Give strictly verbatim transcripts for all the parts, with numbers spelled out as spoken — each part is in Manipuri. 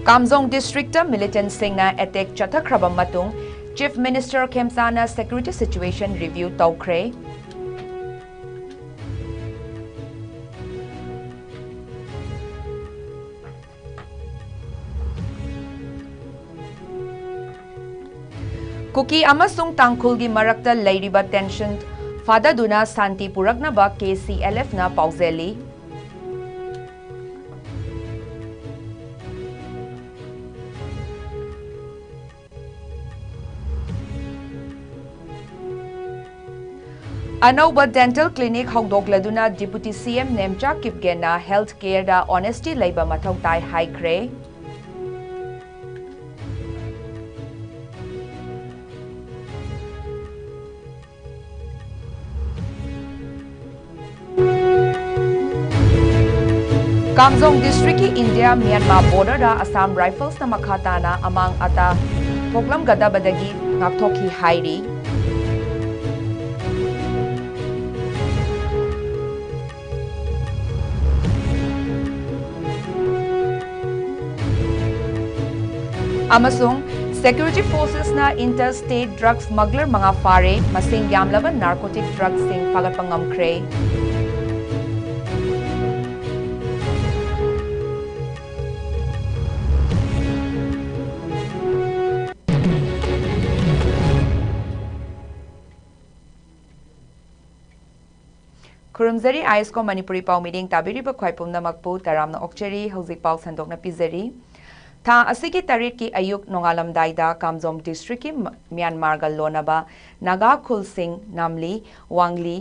ꯀꯥꯝꯖꯣꯡ ꯗꯤꯁꯇ꯭ꯔꯤꯛꯇ ꯃꯤꯂꯤꯇꯦꯟꯠꯁꯤꯡꯅ ꯑꯦꯇꯦꯛ ꯆꯠꯊꯈ꯭ꯔꯕ ꯃꯇꯨꯡ, ꯆꯤꯐ ꯃꯤꯅꯤꯁꯇꯔ ꯈꯦꯝꯆꯥꯟꯅ ꯁꯦꯀ꯭ꯌꯨꯔꯤꯇꯤ ꯁꯤꯆꯨꯋꯦꯁꯟ ꯔꯤꯚ꯭ꯌꯨ ꯇꯧꯈ꯭ꯔꯦ꯫ ꯀꯨꯀꯤ ꯑꯃꯁꯨꯡ ꯇꯥꯡꯈꯨꯜꯒꯤ ꯃꯔꯛꯇ ꯂꯩꯔꯤꯕ ꯇꯦꯟꯁꯟ ꯐꯥꯗꯗꯨꯅ ꯁꯥꯟꯇꯤ ꯄꯨꯔꯛꯅꯕ ꯀꯦ ꯁꯤ ꯑꯦꯜ ꯑꯦꯐꯅ ꯄꯥꯎꯖꯦꯜꯂꯤ꯫ ꯑꯅꯧꯕ ꯗꯦꯟꯇꯦꯜ ꯀ꯭ꯂꯤꯅꯤꯛ ꯍꯧꯗꯣꯛꯂꯗꯨꯅ ꯗꯤꯄꯨꯇꯤ ꯁꯤ ꯑꯦꯝ ꯅꯦꯝꯆꯥ ꯀꯤꯞꯒꯦꯟꯅ ꯍꯦꯜꯊ ꯀꯦꯌꯔꯗ ꯑꯣꯅꯦꯁꯇꯤ ꯂꯩꯕ ꯃꯊꯧ ꯇꯥꯏ ꯍꯥꯏꯈ꯭ꯔꯦ꯫ ꯀꯥꯝꯖꯣꯡ ꯗꯤꯁꯇ꯭ꯔꯤꯛꯀꯤ ꯏꯟꯗꯤꯌꯥ ꯃ꯭ꯌꯥꯟꯃꯥꯔ ꯕꯣꯔꯗꯔꯗ ꯑꯁꯥꯝ ꯔꯥꯏꯐꯜꯁꯅ ꯃꯈꯥ ꯇꯥꯅ ꯑꯃꯥꯡ ꯑꯇꯥ ꯊꯣꯛꯂꯝꯒꯗꯕꯗꯒꯤ ꯉꯥꯛꯊꯣꯛꯈꯤ ꯍꯥꯏꯔꯤ꯫ ꯑꯃꯁꯨꯡ ꯁꯦꯀ꯭ꯌꯨꯔꯤꯇꯤ ꯐꯣꯔꯁꯦꯁꯅ ꯏꯟꯇꯔ ꯁ꯭ꯇꯦꯠ ꯗ꯭ꯔꯒ ꯁ꯭ꯃꯒꯂꯔ ꯃꯉꯥ ꯐꯥꯔꯦ, ꯃꯁꯤꯡ ꯌꯥꯝꯂꯕ ꯅꯥꯔꯀꯣꯇꯤꯛ ꯗ꯭ꯔꯒꯁꯤꯡ ꯐꯥꯒꯠꯄ ꯉꯝꯈ꯭ꯔꯦ꯫ ꯈꯨꯔꯨꯝꯖꯔꯤ ꯑꯥꯏ ꯑꯦꯁ ꯀꯣ ꯃꯅꯤꯄꯨꯔꯤ ꯄꯥꯎ ꯃꯤꯠꯌꯦꯡ ꯇꯥꯕꯤꯔꯤꯕ ꯈ꯭ꯋꯥꯏ ꯄꯨꯝꯅꯃꯛꯄꯨ ꯇꯔꯥꯝꯅ ꯑꯣꯛꯆꯔꯤ꯫ ꯍꯧꯖꯤꯛ ꯄꯥꯎ ꯁꯟꯗꯣꯛꯅ ꯄꯤꯖꯔꯤ꯫ ꯊꯥ ꯑꯁꯤꯒꯤ ꯇꯔꯦꯠꯀꯤ ꯑꯌꯨꯛ ꯅꯣꯡꯉꯥꯜꯂꯝꯗꯥꯏꯗ ꯀꯥꯝꯖꯣꯝ ꯗꯤꯁꯇ꯭ꯔꯤꯛꯀꯤ ꯃ-, ꯃ꯭ꯌꯥꯟꯃꯥꯔꯒ ꯂꯣꯟꯅꯕ ꯅꯥꯒꯥ ꯈꯨꯜꯁꯤꯡ ꯅꯥꯝꯂꯤ, ꯋꯥꯡꯂꯤ,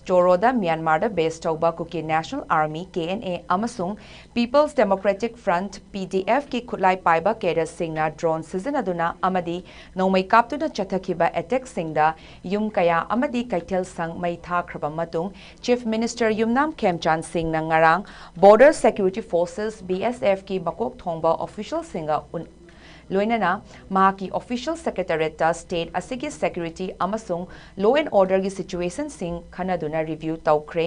ꯆꯣꯔꯣꯗ ꯃ꯭ꯌꯥꯟꯃꯥꯔꯗ ꯕꯦꯁ ꯇꯧꯕ Kuki national army, K N A, ꯑꯃꯁꯨꯡ people's democratic front, P D ꯑꯦꯐꯀꯤ ꯈꯨꯠꯂꯥꯏ ꯄꯥꯏꯕ ꯀꯦꯗꯔꯁꯤꯡꯅ ꯗ꯭ꯔꯣꯟ ꯁꯤꯖꯤꯟꯅꯗꯨꯅ ꯑꯃꯗꯤ ꯅꯣꯡꯃꯩ ꯀꯥꯞꯇꯨꯅ ꯆꯠꯊꯈꯤꯕ ꯑꯦꯇꯦꯛꯁꯤꯡꯗ ꯌꯨꯝ ꯀꯌꯥ ꯑꯃꯗꯤ ꯀꯩꯊꯦꯜ ꯁꯪ ꯃꯩ ꯊꯥꯈ꯭ꯔꯕ ꯃꯇꯨꯡ, ꯆꯤꯐ ꯃꯤꯅꯤꯁꯇꯔ ꯌꯨꯝꯅꯥꯝ ꯈꯦꯝꯆꯥꯟ ꯁꯤꯡꯅ ꯉꯔꯥꯡ ꯕꯣꯔꯗꯔ ꯁꯦꯀ꯭ꯌꯨꯔꯤꯇꯤ ꯐꯣꯔꯁꯦꯁ, ꯕꯤ ꯑꯦꯁ ꯑꯦꯐꯀꯤ ꯃꯀꯣꯛ ꯊꯣꯡꯕ ꯑꯣꯐꯤꯁꯤꯌꯦꯜꯁꯤꯡꯒ ꯎꯟ-, ꯂꯣꯏꯅꯅ ꯃꯍꯥꯛꯀꯤ ꯑꯣꯐꯤꯁꯤꯌꯦꯜ ꯁꯦꯀ꯭ꯔꯦꯇꯔꯤꯌꯦꯠꯇ ꯁ꯭ꯇꯦꯠ ꯑꯁꯤꯒꯤ ꯁꯦꯀ꯭ꯌꯨꯔꯤꯇꯤ ꯑꯃꯁꯨꯡ ꯂꯣ ꯑꯦꯟ ꯑꯣꯔꯗꯔꯒꯤ ꯁꯤꯆꯨꯋꯦꯁꯟꯁꯤꯡ ꯈꯟꯅꯗꯨꯅ ꯔꯤꯚ꯭ꯌꯨ ꯇꯧꯈ꯭ꯔꯦ꯫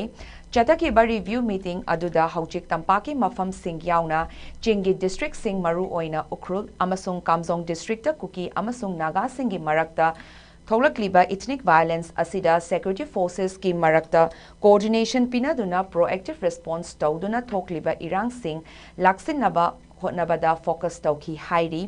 ꯆꯠꯊꯈꯤꯕ review meeting ꯑꯗꯨꯗ ꯍꯧꯖꯤꯛ ꯇꯝꯄꯥꯛꯀꯤ ꯃꯐꯝꯁꯤꯡ ꯌꯥꯎꯅ ꯆꯤꯡꯒꯤ districtꯁꯤꯡ, ꯃꯔꯨꯑꯣꯏꯅ ꯎꯈ꯭ꯔꯨꯜ ꯑꯃꯁꯨꯡ ꯀꯥꯝꯖꯣꯡ districtꯇ ꯀꯨꯀꯤ ꯑꯃꯁꯨꯡ ꯅꯥꯒꯥꯁꯤꯡꯒꯤ ꯃꯔꯛꯇ ꯊꯣꯛꯂꯛꯂꯤꯕ ethnic violence ꯑꯁꯤꯗ security forcesꯀꯤ ꯃꯔꯛꯇ coordination ꯄꯤꯅꯗꯨꯅ proactive response ꯇꯧꯗꯨꯅ ꯊꯣꯛꯂꯤꯕ ꯏꯔꯥꯡꯁꯤꯡ ꯂꯥꯛꯁꯤꯟꯅꯕ ꯍꯣꯠꯅꯕꯗ focus ꯇꯧꯈꯤ ꯍꯥꯏꯔꯤ꯫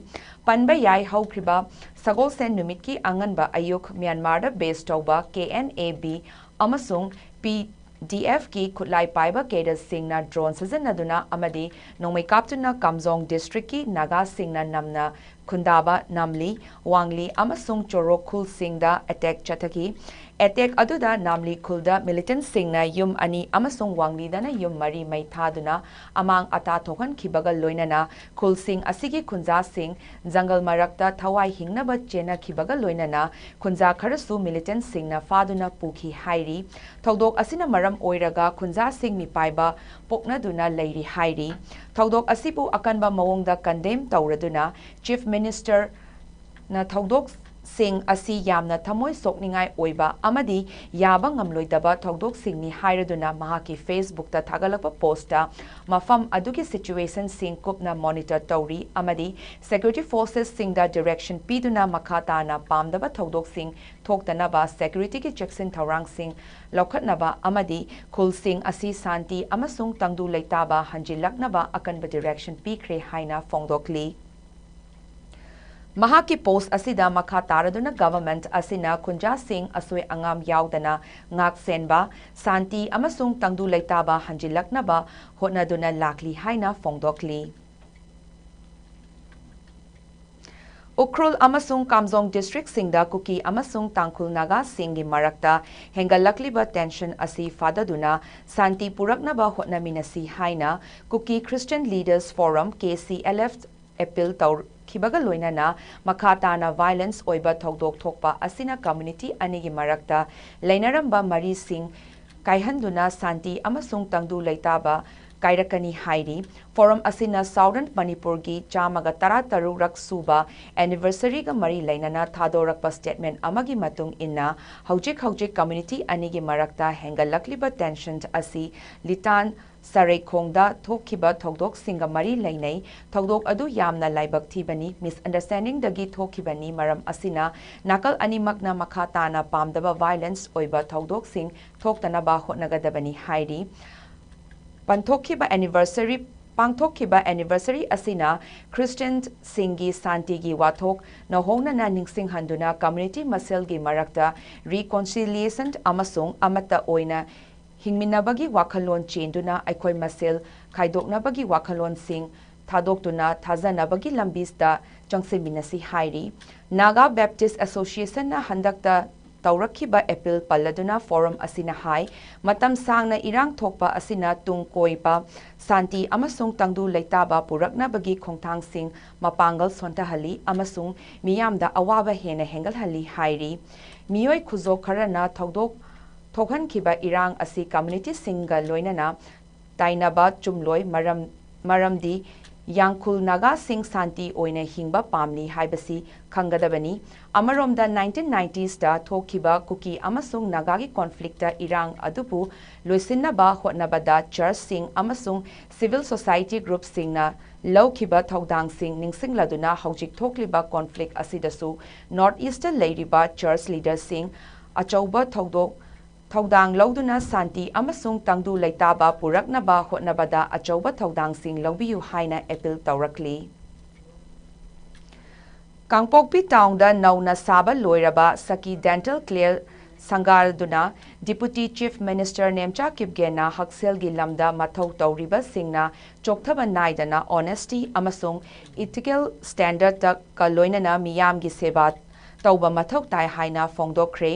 ꯄꯟꯕ ꯌꯥꯏ, ꯍꯧꯈꯤꯕ ꯁꯒꯣꯜꯁꯦꯟ ꯅꯨꯃꯤꯠꯀꯤ ꯑꯉꯟꯕ ꯑꯌꯨꯛ ꯃ꯭ꯌꯥꯟꯃꯥꯔꯗ base ꯇꯧꯕ KNA-B ꯑꯃꯁꯨꯡ PDFꯀꯤ ꯈꯨꯠꯂꯥꯏ ꯄꯥꯏꯕ cadreꯁꯤꯡꯅ drone ꯁꯤꯖꯤꯟꯅꯗꯨꯅ ꯑꯃꯗꯤ ꯅꯣꯡꯃꯩ ꯀꯥꯞꯇꯨꯅ ꯀꯥꯝꯖꯣꯡ districtꯀꯤ ꯅꯥꯒꯥꯁꯤꯡꯅ ꯅꯝꯅ ꯈꯨꯟꯗꯥꯕ ꯅꯥꯝꯂꯤ, ꯋꯥꯡꯂꯤ ꯑꯃꯁꯨꯡ ꯆꯣꯔꯣꯛ ꯈꯨꯜꯁꯤꯡꯗ attack ꯆꯠꯊꯈꯤ꯫ Attack ꯑꯗꯨꯗ ꯅꯥꯝꯂꯤ ꯈꯨꯜꯗ militantꯁꯤꯡꯅ ꯌꯨꯝ ꯑꯅꯤ ꯑꯃꯁꯨꯡ ꯋꯥꯡꯂꯤꯗꯅ ꯌꯨꯝ ꯃꯔꯤ ꯃꯩ ꯊꯥꯗꯨꯅ ꯑꯃꯥꯡ ꯑꯇꯥ ꯊꯣꯛꯍꯟꯈꯤꯕꯒ ꯂꯣꯏꯅꯅ ꯈꯨꯜꯁꯤꯡ ꯑꯁꯤꯒꯤ ꯈꯨꯟꯖꯥꯁꯤꯡ ꯖꯪꯒꯜ ꯃꯔꯛꯇ ꯊꯋꯥꯏ ꯍꯤꯡꯅꯕ ꯆꯦꯟꯅꯈꯤꯕꯒ ꯂꯣꯏꯅꯅ ꯈꯨꯟꯖꯥ ꯈꯔꯁꯨ militantꯁꯤꯡꯅ ꯐꯥꯗꯨꯅ ꯄꯨꯈꯤ ꯍꯥꯏꯔꯤ꯫ ꯊꯧꯗꯣꯛ ꯑꯁꯤꯅ ꯃꯔꯝ ꯑꯣꯏꯔꯒ ꯈꯨꯟꯖꯥꯁꯤꯡ ꯃꯤꯄꯥꯏꯕ ꯄꯣꯛꯅꯗꯨꯅ ꯂꯩꯔꯤ ꯍꯥꯏꯔꯤ꯫ ꯊꯧꯗꯣꯛ ꯑꯁꯤꯕꯨ ꯑꯀꯟꯕ ꯃꯑꯣꯡꯗ condemn ꯇꯧꯔꯗꯨꯅ Chief Minister ꯅ ꯊꯧꯗꯣꯛꯁꯤꯡ ꯑꯁꯤ ꯌꯥꯝꯅ ꯊꯃꯣꯏ ꯁꯣꯛꯅꯤꯡꯉꯥꯏ ꯑꯣꯏꯕ ꯑꯃꯗꯤ ꯌꯥꯕ ꯉꯝꯂꯣꯏꯗꯕ ꯊꯧꯗꯣꯛꯁꯤꯡꯅꯤ ꯍꯥꯏꯔꯗꯨꯅ ꯃꯍꯥꯛꯀꯤ Facebookꯇ ꯊꯥꯒꯠꯂꯛꯄ postꯇ ꯃꯐꯝ ꯑꯗꯨꯒꯤ situationꯁꯤꯡ ꯀꯨꯞꯅ monitor ꯇꯧꯔꯤ ꯑꯃꯗꯤ security forcesꯁꯤꯡꯗ direction ꯄꯤꯗꯨꯅ ꯃꯈꯥ ꯇꯥꯅ ꯄꯥꯝꯗꯕ ꯊꯧꯗꯣꯛꯁꯤꯡ ꯊꯣꯛꯇꯅꯕ securityꯒꯤ ꯆꯦꯛꯁꯤꯟ ꯊꯧꯔꯥꯡꯁꯤꯡ ꯂꯧꯈꯠꯅꯕ ꯑꯃꯗꯤ ꯈꯨꯜꯁꯤꯡ ꯑꯁꯤ ꯁꯥꯟꯇꯤ ꯑꯃꯁꯨꯡ ꯇꯪꯗꯨ ꯂꯩꯇꯥꯕ ꯍꯟꯖꯤꯜꯂꯛꯅꯕ ꯑꯀꯟꯕ direction ꯄꯤꯈ꯭ꯔꯦ ꯍꯥꯏꯅ ꯐꯣꯡꯗꯣꯛꯂꯤ꯫ ꯃꯍꯥꯛꯀꯤ post ꯑꯁꯤꯗ ꯃꯈꯥ ꯇꯥꯔꯗꯨꯅ government ꯑꯁꯤꯅ ꯈꯨꯟꯖꯥꯁꯤꯡ ꯑꯁꯣꯏ ꯑꯉꯥꯝ ꯌꯥꯎꯗꯅ ꯉꯥꯛ ꯁꯦꯟꯕ, ꯁꯥꯟꯇꯤ ꯑꯃꯁꯨꯡ ꯇꯪꯗꯨ ꯂꯩꯇꯥꯕ ꯍꯟꯖꯤꯜꯂꯛꯅꯕ ꯍꯣꯠꯅꯗꯨꯅ ꯂꯥꯛꯂꯤ ꯍꯥꯏꯅ ꯐꯣꯡꯗꯣꯛꯂꯤ꯫ ꯎꯈ꯭ꯔꯨꯜ ꯑꯃꯁꯨꯡ ꯀꯥꯝꯖꯣꯡ districtꯁꯤꯡꯗ ꯀꯨꯀꯤ ꯑꯃꯁꯨꯡ ꯇꯥꯡꯈꯨꯜ ꯅꯥꯒꯥꯁꯤꯡꯒꯤ ꯃꯔꯛꯇ ꯍꯦꯟꯒꯠꯂꯛꯂꯤꯕ tension ꯑꯁꯤ ꯐꯥꯗꯗꯨꯅ ꯁꯥꯟꯇꯤ ꯄꯨꯔꯛꯅꯕ ꯍꯣꯠꯅꯃꯤꯟꯅꯁꯤ ꯍꯥꯏꯅ Kuki Christian Leaders Forum, KCLF, appeal ꯇꯧꯈꯤꯕꯒ ꯂꯣꯏꯅꯅ ꯃꯈꯥ ꯇꯥꯅ violence ꯑꯣꯏꯕ ꯊꯧꯗꯣꯛ ꯊꯣꯛꯄ ꯑꯁꯤꯅ community ꯑꯅꯤꯒꯤ ꯃꯔꯛꯇ ꯂꯩꯅꯔꯝꯕ ꯃꯔꯤꯁꯤꯡ ꯀꯥꯏꯍꯟꯗꯨꯅ ꯁꯥꯟꯇꯤ ꯑꯃꯁꯨꯡ ꯇꯪꯗꯨ ꯂꯩꯇꯥꯕ ꯀꯥꯏꯔꯛꯀꯅꯤ ꯍꯥꯏꯔꯤ꯫ ꯐꯣꯔꯝ ꯑꯁꯤꯅ ꯁꯥꯎꯗꯔꯟ ꯃꯅꯤꯄꯨꯔꯒꯤ ꯆꯥꯝꯃꯒ ꯇꯔꯥꯇꯔꯨꯛꯔꯛ ꯁꯨꯕ anniversary ꯒ ꯃꯔꯤ ꯂꯩꯅꯅ ꯊꯥꯗꯣꯔꯛꯄ statement ꯑꯃꯒꯤ ꯃꯇꯨꯡ ꯏꯟꯅ, ꯍꯧꯖꯤꯛ ꯍꯧꯖꯤꯛ community ꯑꯅꯤꯒꯤ ꯃꯔꯛꯇ ꯍꯦꯟꯒꯠꯂꯛꯂꯤꯕ tension ꯑꯁꯤ ꯂꯤꯇꯥꯟ ꯁꯔꯩꯈꯣꯡꯗ ꯊꯣꯛꯈꯤꯕ ꯊꯧꯗꯣꯛꯁꯤꯡꯒ ꯃꯔꯤ ꯂꯩꯅꯩ꯫ ꯊꯧꯗꯣꯛ ꯑꯗꯨ ꯌꯥꯝꯅ ꯂꯥꯏꯕꯛ ꯊꯤꯕꯅꯤ꯫ Misunderstanding ꯗꯒꯤ ꯊꯣꯛꯈꯤꯕꯅꯤ꯫ ꯃꯔꯝ ꯑꯁꯤꯅ ꯅꯥꯀꯜ ꯑꯅꯤꯃꯛꯅ ꯃꯈꯥ ꯇꯥꯅ ꯄꯥꯝꯗꯕ violence ꯑꯣꯏꯕ ꯊꯧꯗꯣꯛꯁꯤꯡ ꯊꯣꯛꯇꯅꯕ ꯍꯣꯠꯅꯒꯗꯕꯅꯤ ꯍꯥꯏꯔꯤ꯫ ꯄꯥꯡꯊꯣꯛꯈꯤꯕ anniversary ꯄꯥꯡꯊꯣꯛꯈꯤꯕ anniversary ꯑꯁꯤꯅ Christian ꯁꯤꯡꯒꯤ ꯁꯥꯟꯇꯤꯒꯤ ꯋꯥꯊꯣꯛ ꯅꯧꯍꯧꯅꯅ ꯅꯤꯡꯁꯤꯡꯍꯟꯗꯨꯅ community ꯃꯁꯦꯜꯒꯤ ꯃꯔꯛꯇ reconciliation ꯑꯃꯁꯨꯡ ꯑꯃꯠꯇ ꯑꯣꯏꯅ ꯍꯤꯡꯃꯤꯟꯅꯕꯒꯤ ꯋꯥꯈꯜꯂꯣꯟ ꯆꯦꯟꯗꯨꯅ ꯑꯩꯈꯣꯏ ꯃꯁꯦꯜ ꯈꯥꯏꯗꯣꯛꯅꯕꯒꯤ ꯋꯥꯈꯜꯂꯣꯟꯁꯤꯡ ꯊꯥꯗꯣꯛꯇꯨꯅ ꯊꯥꯖꯅꯕꯒꯤ ꯂꯝꯕꯤꯗ ꯆꯪꯁꯤꯟꯃꯤꯟꯅꯁꯤ ꯍꯥꯏꯔꯤ꯫ Naga Baptist Association ꯅ ꯍꯟꯗꯛꯇ ꯇꯧꯔꯛꯈꯤꯕ appeal ꯄꯜꯂꯗꯨꯅ ꯐꯣꯔꯝ ꯑꯁꯤꯅ ꯍꯥꯏ, ꯃꯇꯝ ꯁꯥꯡꯅ ꯏꯔꯥꯡ ꯊꯣꯛꯄ ꯑꯁꯤꯅ ꯇꯨꯡ ꯀꯣꯏꯕ ꯁꯥꯟꯇꯤ ꯑꯃꯁꯨꯡ ꯇꯪꯗꯨ ꯂꯩꯇꯥꯕ ꯄꯨꯔꯛꯅꯕꯒꯤ ꯈꯣꯡꯊꯥꯡꯁꯤꯡ ꯃꯄꯥꯡꯒꯜ ꯁꯣꯟꯊꯍꯜꯂꯤ ꯑꯃꯁꯨꯡ ꯃꯤꯌꯥꯝꯗ ꯑꯋꯥꯕ ꯍꯦꯟꯅ ꯍꯦꯟꯒꯠꯍꯜꯂꯤ ꯍꯥꯏꯔꯤ꯫ ꯃꯤꯑꯣꯏ ꯈꯨꯖꯣꯛ ꯈꯔꯅ ꯊꯧꯗꯣꯛ ꯊꯣꯛꯍꯟꯈꯤꯕ ꯏꯔꯥꯡ ꯑꯁꯤ community ꯁꯤꯡꯒ ꯂꯣꯏꯅꯅ ꯇꯥꯏꯅꯕ ꯆꯨꯝꯂꯣꯏ, ꯃꯔꯝ, ꯃꯔꯝꯗꯤ ꯌꯥꯡꯈꯨꯜ ꯅꯥꯒꯥꯁꯤꯡ ꯁꯥꯟꯇꯤ ꯑꯣꯏꯅ ꯍꯤꯡꯕ ꯄꯥꯝꯂꯤ ꯍꯥꯏꯕꯁꯤ ꯈꯪꯒꯗꯕꯅꯤ꯫ ꯑꯃꯔꯣꯝꯗ nineteen nineties ꯇ ꯊꯣꯛꯈꯤꯕ ꯀꯨꯀꯤ ꯑꯃꯁꯨꯡ ꯅꯥꯒꯥꯒꯤ conflict ꯇ ꯏꯔꯥꯡ ꯑꯗꯨꯕꯨ ꯂꯣꯏꯁꯤꯟꯅꯕ ꯍꯣꯠꯅꯕꯗ church ꯁꯤꯡ ꯑꯃꯁꯨꯡ civil society group ꯁꯤꯡꯅ ꯂꯧꯈꯤꯕ ꯊꯧꯗꯥꯡꯁꯤꯡ ꯅꯤꯡꯁꯤꯡꯂꯗꯨꯅ ꯍꯧꯖꯤꯛ ꯊꯣꯛꯂꯤꯕ conflict ꯑꯁꯤꯗꯁꯨ North East ꯇ ꯂꯩꯔꯤꯕ church leader ꯁꯤꯡ ꯑꯆꯧꯕ ꯊꯧꯗꯣꯛ ꯊꯧꯗꯥꯡ ꯂꯧꯗꯨꯅ ꯁꯥꯟꯇꯤ ꯑꯃꯁꯨꯡ ꯇꯪꯗꯨ ꯂꯩꯇꯥꯕ ꯄꯨꯔꯛꯅꯕ ꯍꯣꯠꯅꯕꯗ ꯑꯆꯧꯕ ꯊꯧꯗꯥꯡꯁꯤꯡ ꯂꯧꯕꯤꯌꯨ ꯍꯥꯏꯅ appeal ꯇꯧꯔꯛꯂꯤ꯫ ꯀꯥꯡꯄꯣꯛꯄꯤ town ꯗ ꯅꯧꯅ ꯁꯥꯕ ꯂꯣꯏꯔꯕ ꯁꯈꯤ dental clinic ꯁꯪꯒꯥꯗꯨꯅ Deputy Chief Minister Nemcha ꯀꯤꯞꯒꯦꯟꯅ ꯍꯛꯁꯦꯜꯒꯤ ꯂꯝꯗ ꯃꯊꯧ ꯇꯧꯔꯤꯕꯁꯤꯡꯅ ꯆꯣꯛꯊꯕ ꯅꯥꯏꯗꯅ honesty ꯑꯃꯁꯨꯡ ethical standard ꯀ ꯂꯣꯏꯅꯅ ꯃꯤꯌꯥꯝꯒꯤ ꯁꯦꯕꯥ ꯇꯧꯕ ꯃꯊꯧ ꯇꯥꯏ ꯍꯥꯏꯅ ꯐꯣꯡꯗꯣꯛꯈ꯭ꯔꯦ꯫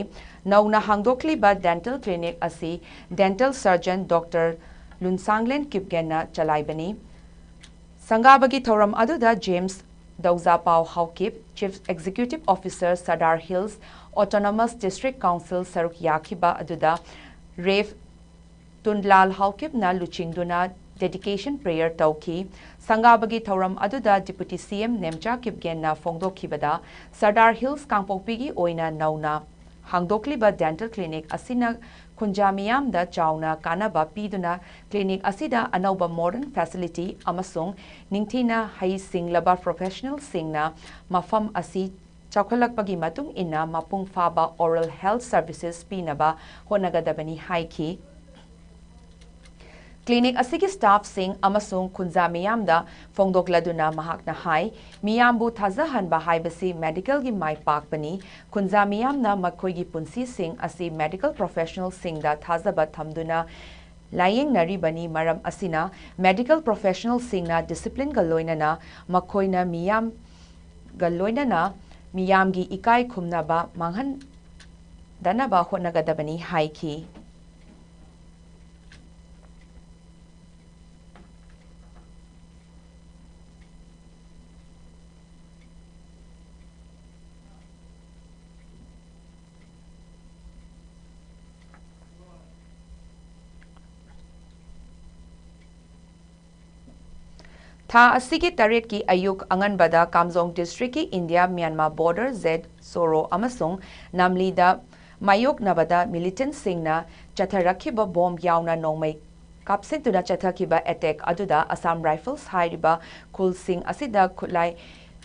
ꯅꯧꯅ ꯍꯥꯡꯗꯣꯛꯂꯤꯕ dental clinic ꯑꯁꯤ dental surgeon Doctor ꯂꯨꯟꯁꯥꯡꯂꯦꯟ ꯀꯤꯞꯒꯦꯟꯅ ꯆꯂꯥꯏꯕꯅꯤ꯫ ꯁꯪꯒꯥꯕꯒꯤ ꯊꯧꯔꯝ ꯑꯗꯨꯗ James ꯗꯧꯖꯥꯄꯥꯎ Haokip, Chief Executive Officer, Sadar Hills Autonomous District Council ꯁꯔꯨꯛ ꯌꯥꯈꯤꯕ ꯑꯗꯨꯗ Rev ꯇꯨꯟꯂꯥꯜ ꯍꯥꯎꯀꯤꯞꯅ ꯂꯨꯆꯤꯡꯗꯨꯅ dedication prayer ꯇꯧꯈꯤ꯫ ꯁꯪꯒꯥꯕꯒꯤ ꯊꯧꯔꯝ ꯑꯗꯨꯗ Deputy C M ꯅꯦꯝꯆꯥ ꯀꯤꯞꯒꯦꯟꯅ ꯐꯣꯡꯗꯣꯛꯈꯤꯕꯗ, ꯁꯔꯗꯥꯔ ꯍꯤꯜꯁ ꯀꯥꯡꯄꯣꯛꯄꯤꯒꯤ ꯑꯣꯏꯅ ꯅꯧꯅ ꯍꯥꯡꯗꯣꯛꯂꯤꯕ dental clinic ꯑꯁꯤꯅ ꯈꯨꯟꯖꯥ ꯃꯤꯌꯥꯝꯗ ꯆꯥꯎꯅ ꯀꯥꯟꯅꯕ ꯄꯤꯗꯨꯅ, clinic ꯑꯁꯤꯗ ꯑꯅꯧꯕ modern facility ꯑꯃꯁꯨꯡ ꯅꯤꯡꯊꯤꯅ ꯍꯩꯁꯤꯡꯂꯕ professionalꯁꯤꯡꯅ ꯃꯐꯝ ꯑꯁꯤ ꯆꯥꯎꯈꯠꯂꯛꯄꯒꯤ ꯃꯇꯨꯡ ꯏꯟꯅ ꯃꯄꯨꯡ ꯐꯥꯕ oral health services ꯄꯤꯅꯕ ꯍꯣꯠꯅꯒꯗꯕꯅꯤ ꯍꯥꯏꯈꯤ꯫ Clinic ꯑꯁꯤꯒꯤ staffꯁꯤꯡ ꯑꯃꯁꯨꯡ ꯈꯨꯟꯖꯥ ꯃꯤꯌꯥꯝꯗ ꯐꯣꯡꯗꯣꯛꯂꯗꯨꯅ ꯃꯍꯥꯛꯅ ꯍꯥꯏ, ꯃꯤꯌꯥꯝꯕꯨ ꯊꯥꯖꯍꯟꯕ ꯍꯥꯏꯕꯁꯤ medicalꯒꯤ ꯃꯥꯏ ꯄꯥꯛꯄꯅꯤ꯫ ꯈꯨꯟꯖꯥ ꯃꯤꯌꯥꯝꯅ ꯃꯈꯣꯏꯒꯤ ꯄꯨꯟꯁꯤꯁꯤꯡ ꯑꯁꯤ medical professionalꯁꯤꯡꯗ ꯊꯥꯖꯕ ꯊꯝꯗꯨꯅ ꯂꯥꯌꯦꯡꯅꯔꯤꯕꯅꯤ꯫ ꯃꯔꯝ ꯑꯁꯤꯅ medical professionalꯁꯤꯡꯅ disciplineꯒ ꯂꯣꯏꯅꯅ ꯃꯈꯣꯏꯅ ꯃꯤꯌꯥꯝꯒ ꯂꯣꯏꯅꯅ ꯃꯤꯌꯥꯝꯒꯤ ꯏꯀꯥꯏ ꯈꯨꯝꯅꯕ ꯃꯥꯡꯍꯟꯗꯅꯕ ꯍꯣꯠꯅꯒꯗꯕꯅꯤ ꯍꯥꯏꯈꯤ꯫ ꯊꯥ ꯑꯁꯤꯒꯤ ꯇꯔꯦꯠꯀꯤ ꯑꯌꯨꯛ ꯑꯉꯟꯕꯗ ꯀꯥꯝꯖꯣꯡ districtꯀꯤ India Myanmar border ꯖꯦꯠ ꯁꯣꯔꯣ ꯑꯃꯁꯨꯡ ꯅꯥꯝꯂꯤꯗ ꯃꯥꯌꯣꯛꯅꯕꯗ militantꯁꯤꯡꯅ ꯆꯠꯊꯔꯛꯈꯤꯕ bomb ꯌꯥꯎꯅ ꯅꯣꯡꯃꯩ ꯀꯥꯞꯁꯤꯟꯗꯨꯅ ꯆꯠꯊꯈꯤꯕ attack ꯑꯗꯨꯗ Assam Rifles ꯍꯥꯏꯔꯤꯕ ꯈꯨꯜꯁꯤꯡ ꯑꯁꯤꯗ ꯈꯨꯠꯂꯥꯏ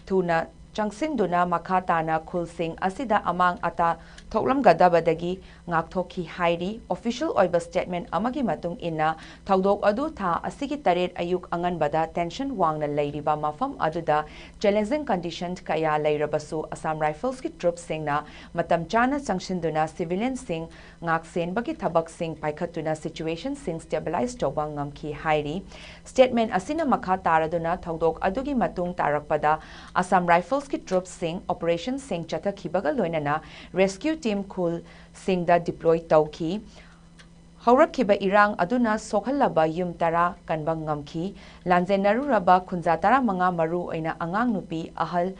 ꯊꯨꯅ ꯆꯪꯁꯤꯟꯗꯨꯅ ꯃꯈꯥ ꯇꯥꯅ ꯈꯨꯜꯁꯤꯡ ꯑꯁꯤꯗ ꯑꯃꯥꯡ ꯑꯇꯥ ꯊꯣꯛꯂꯝꯒꯗꯕꯗꯒꯤ ꯉꯥꯛꯊꯣꯛꯈꯤ ꯍꯥꯏꯔꯤ꯫ Official ꯑꯣꯏꯕ statement ꯑꯃꯒꯤ ꯃꯇꯨꯡ ꯏꯟꯅ, ꯊꯧꯗꯣꯛ ꯑꯗꯨ ꯊꯥ ꯑꯁꯤꯒꯤ ꯇꯔꯦꯠ ꯑꯌꯨꯛ ꯑꯉꯟꯕꯗ tension ꯋꯥꯡꯅ ꯂꯩꯔꯤꯕ ꯃꯐꯝ ꯑꯗꯨꯗ challenging condition ꯀꯌꯥ ꯂꯩꯔꯕꯁꯨ, Assam Riflesꯀꯤ troopꯁꯤꯡꯅ ꯃꯇꯝ ꯆꯥꯅ ꯆꯪꯁꯤꯟꯗꯨꯅ civilianꯁꯤꯡ ꯉꯥꯛꯁꯦꯟꯕꯒꯤ ꯊꯕꯛꯁꯤꯡ ꯄꯥꯏꯈꯠꯇꯨꯅ situationꯁꯤꯡ stabilize ꯇꯧꯕ ꯉꯝꯈꯤ ꯍꯥꯏꯔꯤ꯫ Statement ꯑꯁꯤꯅ ꯃꯈꯥ ꯇꯥꯔꯗꯨꯅ, ꯊꯧꯗꯣꯛ ꯑꯗꯨꯒꯤ ꯃꯇꯨꯡ ꯇꯥꯔꯛꯄꯗ Assam Riflesꯀꯤ troopꯁꯤꯡ operationꯁꯤꯡ ꯆꯠꯊꯈꯤꯕꯒ ꯂꯣꯏꯅꯅ rescue team ꯈꯨꯜꯁꯤꯡꯗ deploy ꯇꯧꯈꯤ꯫ ꯍꯧꯔꯛꯈꯤꯕ ꯏꯔꯥꯡ ꯑꯗꯨꯅ ꯁꯣꯛꯍꯜꯂꯕ ꯌꯨꯝ ꯇꯔꯥ ꯀꯟꯕ ꯉꯝꯈꯤ꯫ ꯂꯥꯟꯖꯦꯟꯅꯔꯨꯔꯕ ꯈꯨꯟꯖꯥ ꯇꯔꯥꯃꯉꯥ, ꯃꯔꯨ ꯑꯣꯏꯅ ꯑꯉꯥꯡ ꯅꯨꯄꯤ, ꯑꯍꯜ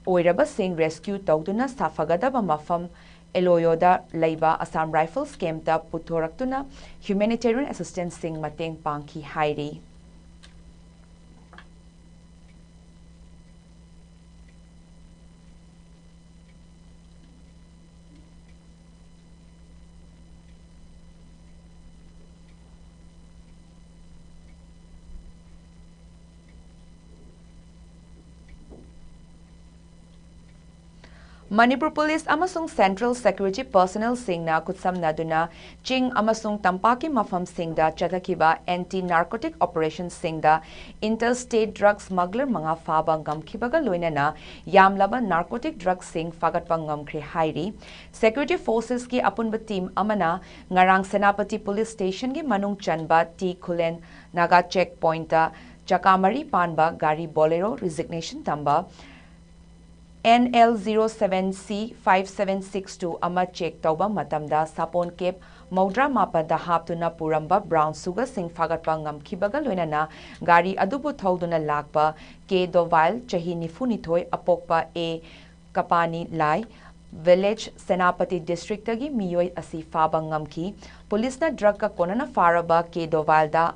ꯑꯣꯏꯔꯕꯁꯤꯡ rescue ꯇꯧꯗꯨꯅ ꯁꯥꯐꯒꯗꯕ ꯃꯐꯝ ꯑꯦꯂꯣꯌꯣꯗ ꯂꯩꯕ Assam Rifles campꯇ ꯄꯨꯊꯣꯔꯛꯇꯨꯅ humanitarian assistanceꯁꯤꯡ ꯃꯇꯦꯡ ꯄꯥꯡꯈꯤ ꯍꯥꯏꯔꯤ꯫ ꯃꯅꯤꯄꯨꯔ ꯄꯨꯂꯤꯁ ꯑꯃꯁꯨꯡ Central Security personnelꯁꯤꯡꯅ ꯈꯨꯠꯁꯝꯅꯗꯨꯅ ꯆꯤꯡ ꯑꯃꯁꯨꯡ ꯇꯝꯄꯥꯛꯀꯤ ꯃꯐꯝꯁꯤꯡꯗ ꯆꯠꯊꯈꯤꯕ anti narcotic operationꯁꯤꯡꯗ interstate drug smuggler ꯃꯉꯥ ꯐꯥꯕ ꯉꯝꯈꯤꯕꯒ ꯂꯣꯏꯅꯅ ꯌꯥꯝꯂꯕ narcotic drugꯁꯤꯡ ꯐꯥꯒꯠꯄ ꯉꯝꯈ꯭ꯔꯦ ꯍꯥꯏꯔꯤ꯫ Security forcesꯀꯤ ꯑꯄꯨꯟꯕ team ꯑꯃꯅ ꯉꯔꯥꯡ ꯁꯦꯅꯥꯄꯇꯤ police stationꯒꯤ ꯃꯅꯨꯡ ꯆꯟꯕ ꯇꯤ ꯈꯨꯂꯦꯟ ꯅꯥꯒꯥ check pointꯇ ꯆꯀꯥ ꯃꯔꯤ ꯄꯥꯟꯕ ꯒꯥꯔꯤ Bolero registration ꯇꯝꯕ N L zero seven C five seven six two ꯑꯃ check ꯇꯧꯕ ꯃꯇꯝꯗ ꯁꯥꯄꯣꯟ cap ꯃꯧꯗ꯭ꯔꯥ ꯃꯥꯄꯟꯗ ꯍꯥꯞꯇꯨꯅ ꯄꯨꯔꯝꯕ brown sugarꯁꯤꯡ ꯐꯥꯒꯠꯄ ꯉꯝꯈꯤꯕꯒ ꯂꯣꯏꯅꯅ ꯒꯥꯔꯤ ꯑꯗꯨꯕꯨ ꯊꯧꯗꯨꯅ ꯂꯥꯛꯄ ꯀꯦ ꯗꯣꯚꯥꯏꯜ, ꯆꯍꯤ ꯅꯤꯐꯨ ꯅꯤꯊꯣꯏ, ꯑꯄꯣꯛꯄ ꯑꯦ ꯀꯄꯥꯅꯤ ꯂꯥꯏ, village ꯁꯦꯅꯥꯄꯇꯤ districtꯇꯒꯤ ꯃꯤꯑꯣꯏ ꯑꯁꯤ ꯐꯥꯕ ꯉꯝꯈꯤ꯫ ꯄꯨꯂꯤꯁꯅ drugꯀ ꯀꯣꯟꯅꯅ ꯐꯥꯔꯕ ꯀꯦ ꯗꯣꯚꯥꯏꯜꯗ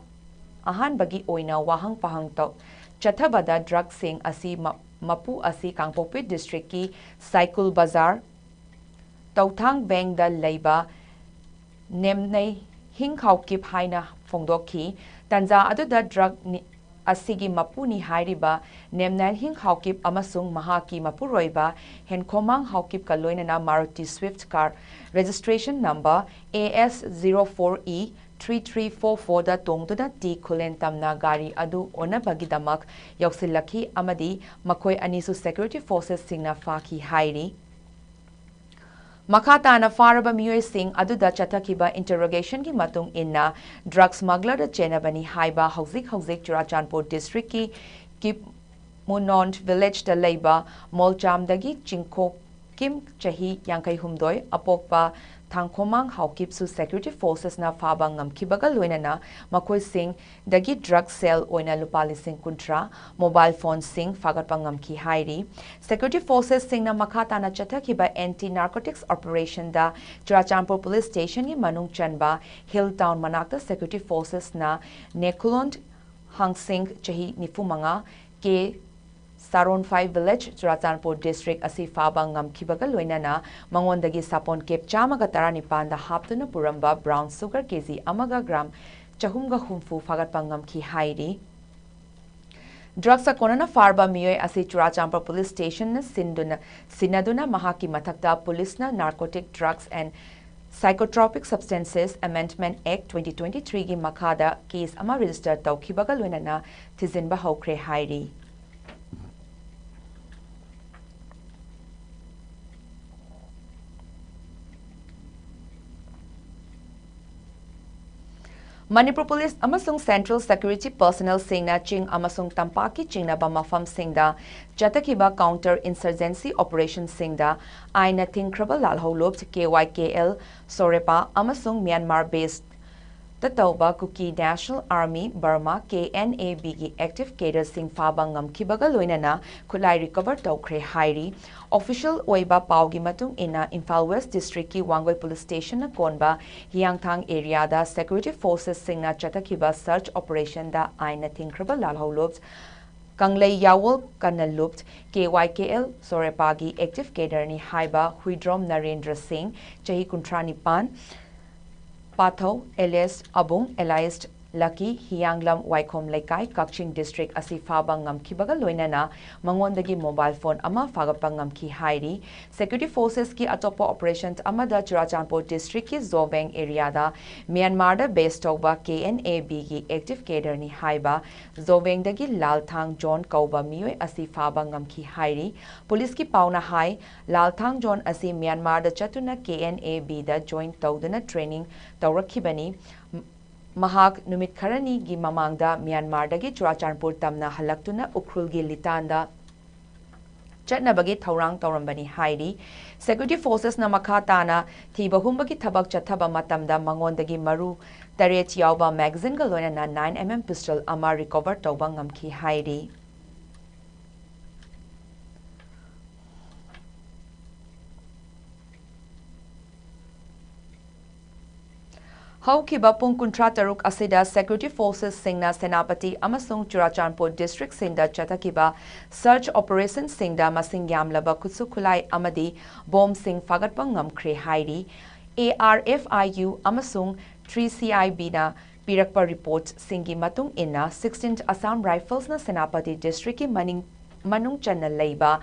ꯑꯍꯥꯟꯕꯒꯤ ꯑꯣꯏꯅ ꯋꯥꯍꯪ ꯄꯥꯍꯪ ꯇꯧ-, ꯆꯠꯊꯕꯗ drugꯁꯤꯡ ꯑꯁꯤ ꯃ-, ꯃꯄꯨ ꯑꯁꯤ ꯀꯥꯡꯄꯣꯛꯄꯤ districtꯀꯤ ꯁꯥꯏꯀꯨꯜ ꯕꯖꯥꯔ ꯇꯧꯊꯥꯡ ꯕꯦꯡꯗ ꯂꯩꯕ ꯅꯦꯝꯅꯩ ꯍꯤꯡꯈꯥꯎꯀꯤꯞ ꯍꯥꯏꯅ ꯐꯣꯡꯗꯣꯛꯈꯤ꯫ ꯇꯟꯖꯥ ꯑꯗꯨꯗ drug ꯅꯤ-, ꯑꯁꯤꯒꯤ ꯃꯄꯨꯅꯤ ꯍꯥꯏꯔꯤꯕ ꯅꯦꯝꯅꯥꯏꯜ ꯍꯤꯡꯈꯥꯎꯀꯤꯞ ꯑꯃꯁꯨꯡ ꯃꯍꯥꯛꯀꯤ ꯃꯄꯨꯔꯣꯏꯕ ꯍꯦꯟꯈꯣꯃꯥꯡ ꯍꯥꯎꯀꯤꯞꯀ ꯂꯣꯏꯅꯅ Maruti Swift car registration number A S zero four E three three four fourꯗ ꯇꯣꯡꯗꯨꯅ ꯇꯤ ꯈꯨꯂꯦꯟ ꯇꯝꯅ ꯒꯥꯔꯤ ꯑꯗꯨ ꯑꯣꯟꯅꯕꯒꯤꯗꯃꯛ ꯌꯧꯁꯤꯜꯂꯛꯈꯤ ꯑꯃꯗꯤ ꯃꯈꯣꯏ ꯑꯅꯤꯁꯨ security forcesꯁꯤꯡꯅ ꯐꯥꯈꯤ ꯍꯥꯏꯔꯤ꯫ ꯃꯈꯥ ꯇꯥꯅ ꯐꯥꯔꯕ ꯃꯤꯑꯣꯏꯁꯤꯡ ꯑꯗꯨꯗ ꯆꯠꯊꯈꯤꯕ interrogationꯒꯤ ꯃꯇꯨꯡ ꯏꯟꯅ drug smugglerꯗ ꯆꯦꯟꯅꯕꯅꯤ ꯍꯥꯏꯕ ꯍꯧꯖꯤꯛ ꯍꯧꯖꯤꯛ ꯆꯨꯔꯥꯆꯥꯟꯄꯨꯔ districtꯀꯤ ꯀꯤꯞꯃꯨꯅꯣꯟ villageꯇ ꯂꯩꯕ ꯃꯣꯜꯆꯥꯝꯗꯒꯤ ꯆꯤꯡꯈꯣꯛ ꯀꯤꯝ, ꯆꯍꯤ ꯌꯥꯡꯈꯩ ꯍꯨꯝꯗꯣꯏ, ꯑꯄꯣꯛꯄ ꯊꯥꯡꯈꯣꯃꯥꯡ ꯍꯥꯎꯀꯤꯞꯁꯨ security forcesꯅ ꯐꯥꯕ ꯉꯝꯈꯤꯕꯒ ꯂꯣꯏꯅꯅ ꯃꯈꯣꯏꯁꯤꯡꯗꯒꯤ drug sale ꯑꯣꯏꯅ ꯂꯨꯄꯥ ꯂꯤꯁꯤꯡ ꯀꯨꯟꯊ꯭ꯔꯥ, mobile phoneꯁꯤꯡ ꯐꯥꯒꯠꯄ ꯉꯝꯈꯤ ꯍꯥꯏꯔꯤ꯫ Security forcesꯁꯤꯡꯅ ꯃꯈꯥ ꯇꯥꯅ ꯆꯠꯊꯈꯤꯕ anti narcotics operationꯗ ꯆꯨꯔꯥꯆꯥꯟꯄꯨꯔ police stationꯒꯤ ꯃꯅꯨꯡ ꯆꯟꯕ Hill Town ꯃꯅꯥꯛꯇ security forcesꯅ ꯅꯦꯈꯨꯂꯣꯟ ꯍꯥꯡꯁꯤꯡ, ꯆꯍꯤ ꯅꯤꯐꯨ ꯃꯉꯥ, ꯀꯦ ꯁꯥꯔꯣꯟꯐꯥꯏ village, ꯆꯨꯔꯥꯆꯥꯟꯄꯨꯔ district ꯑꯁꯤ ꯐꯥꯕ ꯉꯝꯈꯤꯕꯒ ꯂꯣꯏꯅꯅ ꯃꯉꯣꯟꯗꯒꯤ ꯁꯥꯄꯣꯟ ꯀꯦꯞ ꯆꯥꯝꯃꯒ ꯇꯔꯥꯅꯤꯄꯥꯟꯗ ꯍꯥꯞꯇꯨꯅ ꯄꯨꯔꯝꯕ brown sugar ꯀꯦꯖꯤ ꯑꯃꯒ gram ꯆꯍꯨꯝꯒ ꯍꯨꯝꯐꯨ ꯐꯥꯒꯠꯄ ꯉꯝꯈꯤ ꯍꯥꯏꯔꯤ꯫ Drugs ꯀꯣꯟꯅꯅ ꯐꯥꯔꯕ ꯃꯤꯑꯣꯏ ꯑꯁꯤ ꯆꯨꯔꯥꯆꯥꯟꯄꯨꯔ police stationꯅ ꯁꯤꯟꯗꯨꯅ, ꯁꯤꯟꯅꯗꯨꯅ ꯃꯍꯥꯛꯀꯤ ꯃꯊꯛꯇ policeꯅ Narcotic Drugs and Psychotropic Substances Amendment Act twenty twenty-threeꯒꯤ ꯃꯈꯥꯗ case ꯑꯃ register ꯇꯧꯈꯤꯕꯒ ꯂꯣꯏꯅꯅ ꯊꯤꯖꯤꯟꯕ ꯍꯧꯈ꯭ꯔꯦ ꯍꯥꯏꯔꯤ꯫ ꯃꯅꯤꯄꯨꯔ police ꯑꯃꯁꯨꯡ central security personnelꯁꯤꯡꯅ ꯆꯤꯡ ꯑꯃꯁꯨꯡ ꯇꯝꯄꯥꯛꯀꯤ ꯆꯤꯡꯅꯕ ꯃꯐꯝꯁꯤꯡꯗ ꯆꯠꯊꯈꯤꯕ counter insurgency operationꯁꯤꯡꯗ ꯑꯥꯏꯟꯅ ꯊꯤꯡꯈ꯭ꯔꯕ ꯂꯥꯜꯍꯧꯂꯨꯞ ꯀꯦ ꯋꯥꯏ ꯀꯦ ꯑꯦꯜ ꯁꯣꯔꯦꯄꯥ ꯑꯃꯁꯨꯡ ꯃ꯭ꯌꯥꯟꯃꯥꯔ basedꯇ ꯇꯧꯕ Kuki National Army, Burma, K N A Bꯒꯤ active cadreꯁꯤꯡ ꯐꯥꯕ ꯉꯝꯈꯤꯕꯒ ꯂꯣꯏꯅꯅ ꯈꯨꯠꯂꯥꯏ recover ꯇꯧꯈ꯭ꯔꯦ ꯍꯥꯏꯔꯤ꯫ Official ꯑꯣꯏꯕ ꯄꯥꯎꯒꯤ ꯃꯇꯨꯡ ꯏꯟꯅ, ꯏꯝꯐꯥꯜ West districtꯀꯤ ꯋꯥꯡꯒꯣꯏ police stationꯅ ꯀꯣꯟꯕ ꯍꯤꯌꯥꯡꯊꯥꯡ areaꯗ security forcesꯁꯤꯡꯅ ꯆꯠꯊꯈꯤꯕ search operationꯗ ꯑꯥꯏꯟꯅ ꯊꯤꯡꯈ꯭ꯔꯕ ꯂꯥꯜꯍꯧꯂꯨꯞ ꯀꯪꯂꯩ ꯌꯥꯋꯣꯜ ꯀꯟꯅꯂꯨꯞ ꯀꯦ ꯋꯥꯏ ꯀꯦ ꯑꯦꯜ ꯁꯣꯔꯦꯄꯥꯒꯤ active cadreꯅꯤ ꯍꯥꯏꯕ ꯍꯨꯏꯗ꯭ꯔꯣꯝ ꯅꯔꯦꯟꯗ꯭ꯔ ꯁꯤꯡ, ꯆꯍꯤ ꯀꯨꯟꯊ꯭ꯔꯥ ꯅꯤꯄꯥꯟ, ꯄꯥꯊꯧ alias ꯑꯕꯨꯡ alias ꯂꯀꯤ, ꯍꯤꯌꯥꯡꯂꯝ ꯋꯥꯏꯈꯣꯝ ꯂꯩꯀꯥꯏ, ꯀꯛꯆꯤꯡ district ꯑꯁꯤ ꯐꯥꯕ ꯉꯝꯈꯤꯕꯒ ꯂꯣꯏꯅꯅ ꯃꯉꯣꯟꯗꯒꯤ mobile phone ꯑꯃ ꯐꯥꯒꯠꯄ ꯉꯝꯈꯤ ꯍꯥꯏꯔꯤ꯫ Security forcesꯀꯤ ꯑꯇꯣꯞꯄ operation ꯑꯃꯗ ꯆꯨꯔꯥꯆꯥꯟꯄꯨꯔ districtꯀꯤ ꯖꯣꯕꯦꯡ areaꯗ ꯃ꯭ꯌꯥꯟꯃꯥꯔꯗ base ꯇꯧꯕ K N A Bꯒꯤ active cadreꯅꯤ ꯍꯥꯏꯕ ꯖꯣꯕꯦꯡꯗꯒꯤ ꯂꯥꯜꯊꯥꯡ ꯖꯣꯟ ꯀꯧꯕ ꯃꯤꯑꯣꯏ ꯑꯁꯤ ꯐꯥꯕ ꯉꯝꯈꯤ ꯍꯥꯏꯔꯤ꯫ Policeꯀꯤ ꯄꯥꯎꯅ ꯍꯥꯏ, ꯂꯥꯜꯊꯥꯡ ꯖꯣꯟ ꯑꯁꯤ ꯃ꯭ꯌꯥꯟꯃꯥꯔꯗ ꯆꯠꯇꯨꯅ K N A Bꯗ join ꯇꯧꯗꯨꯅ training ꯇꯧꯔꯛꯈꯤꯕꯅꯤ꯫ ꯃꯍꯥꯛ ꯅꯨꯃꯤꯠ ꯈꯔꯅꯤꯒꯤ ꯃꯃꯥꯡꯗ ꯃ꯭ꯌꯥꯟꯃꯥꯔꯗꯒꯤ ꯆꯨꯔꯥꯆꯥꯟꯄꯨꯔ ꯇꯝꯅ ꯍꯜꯂꯛꯇꯨꯅ ꯎꯈ꯭ꯔꯨꯜꯒꯤ ꯂꯤꯇꯥꯟꯗ ꯆꯠꯅꯕꯒꯤ ꯊꯧꯔꯥꯡ ꯇꯧꯔꯝꯕꯅꯤ ꯍꯥꯏꯔꯤ꯫ Security Forcesꯅ ꯃꯈꯥ ꯇꯥꯅ ꯊꯤꯕ ꯍꯨꯝꯕꯒꯤ ꯊꯕꯛ ꯆꯠꯊꯕ ꯃꯇꯝꯗ ꯃꯉꯣꯟꯗꯒꯤ ꯃꯔꯨ ꯇꯔꯦꯠ ꯌꯥꯎꯕ magazineꯒ ꯂꯣꯏꯅꯅ nine mm pistol ꯑꯃ recover ꯇꯧꯕ ꯉꯝꯈꯤ ꯍꯥꯏꯔꯤ꯫ ꯍꯧꯈꯤꯕ ꯄꯨꯡ ꯀꯨꯟꯊ꯭ꯔꯥ ꯇꯔꯨꯛ ꯑꯁꯤꯗ Security Forcesꯁꯤꯡꯅ ꯁꯦꯅꯥꯄꯇꯤ ꯑꯃꯁꯨꯡ ꯆꯨꯔꯥꯆꯥꯟꯄꯨꯔ districtꯁꯤꯡꯗ ꯆꯠꯊꯈꯤꯕ search operationꯁꯤꯡꯗ ꯃꯁꯤꯡ ꯌꯥꯝꯂꯕ ꯈꯨꯠꯁꯨ ꯈꯨꯠꯂꯥꯏ ꯑꯃꯗꯤ ꯕꯣꯝꯁꯤꯡ ꯐꯥꯒꯠꯄ ꯉꯝꯈ꯭ꯔꯦ ꯍꯥꯏꯔꯤ꯫ ARFIU ꯑꯃꯁꯨꯡ three C I Bꯅ ꯄꯤꯔꯛꯄ reportꯁꯤꯡꯒꯤ ꯃꯇꯨꯡ ꯏꯟꯅ, sixteenth Assam Riflesꯅ ꯁꯦꯅꯥꯄꯇꯤ districtꯀꯤ ꯃꯅꯤꯡ, ꯃꯅꯨꯡ ꯆꯟꯅ ꯂꯩꯕ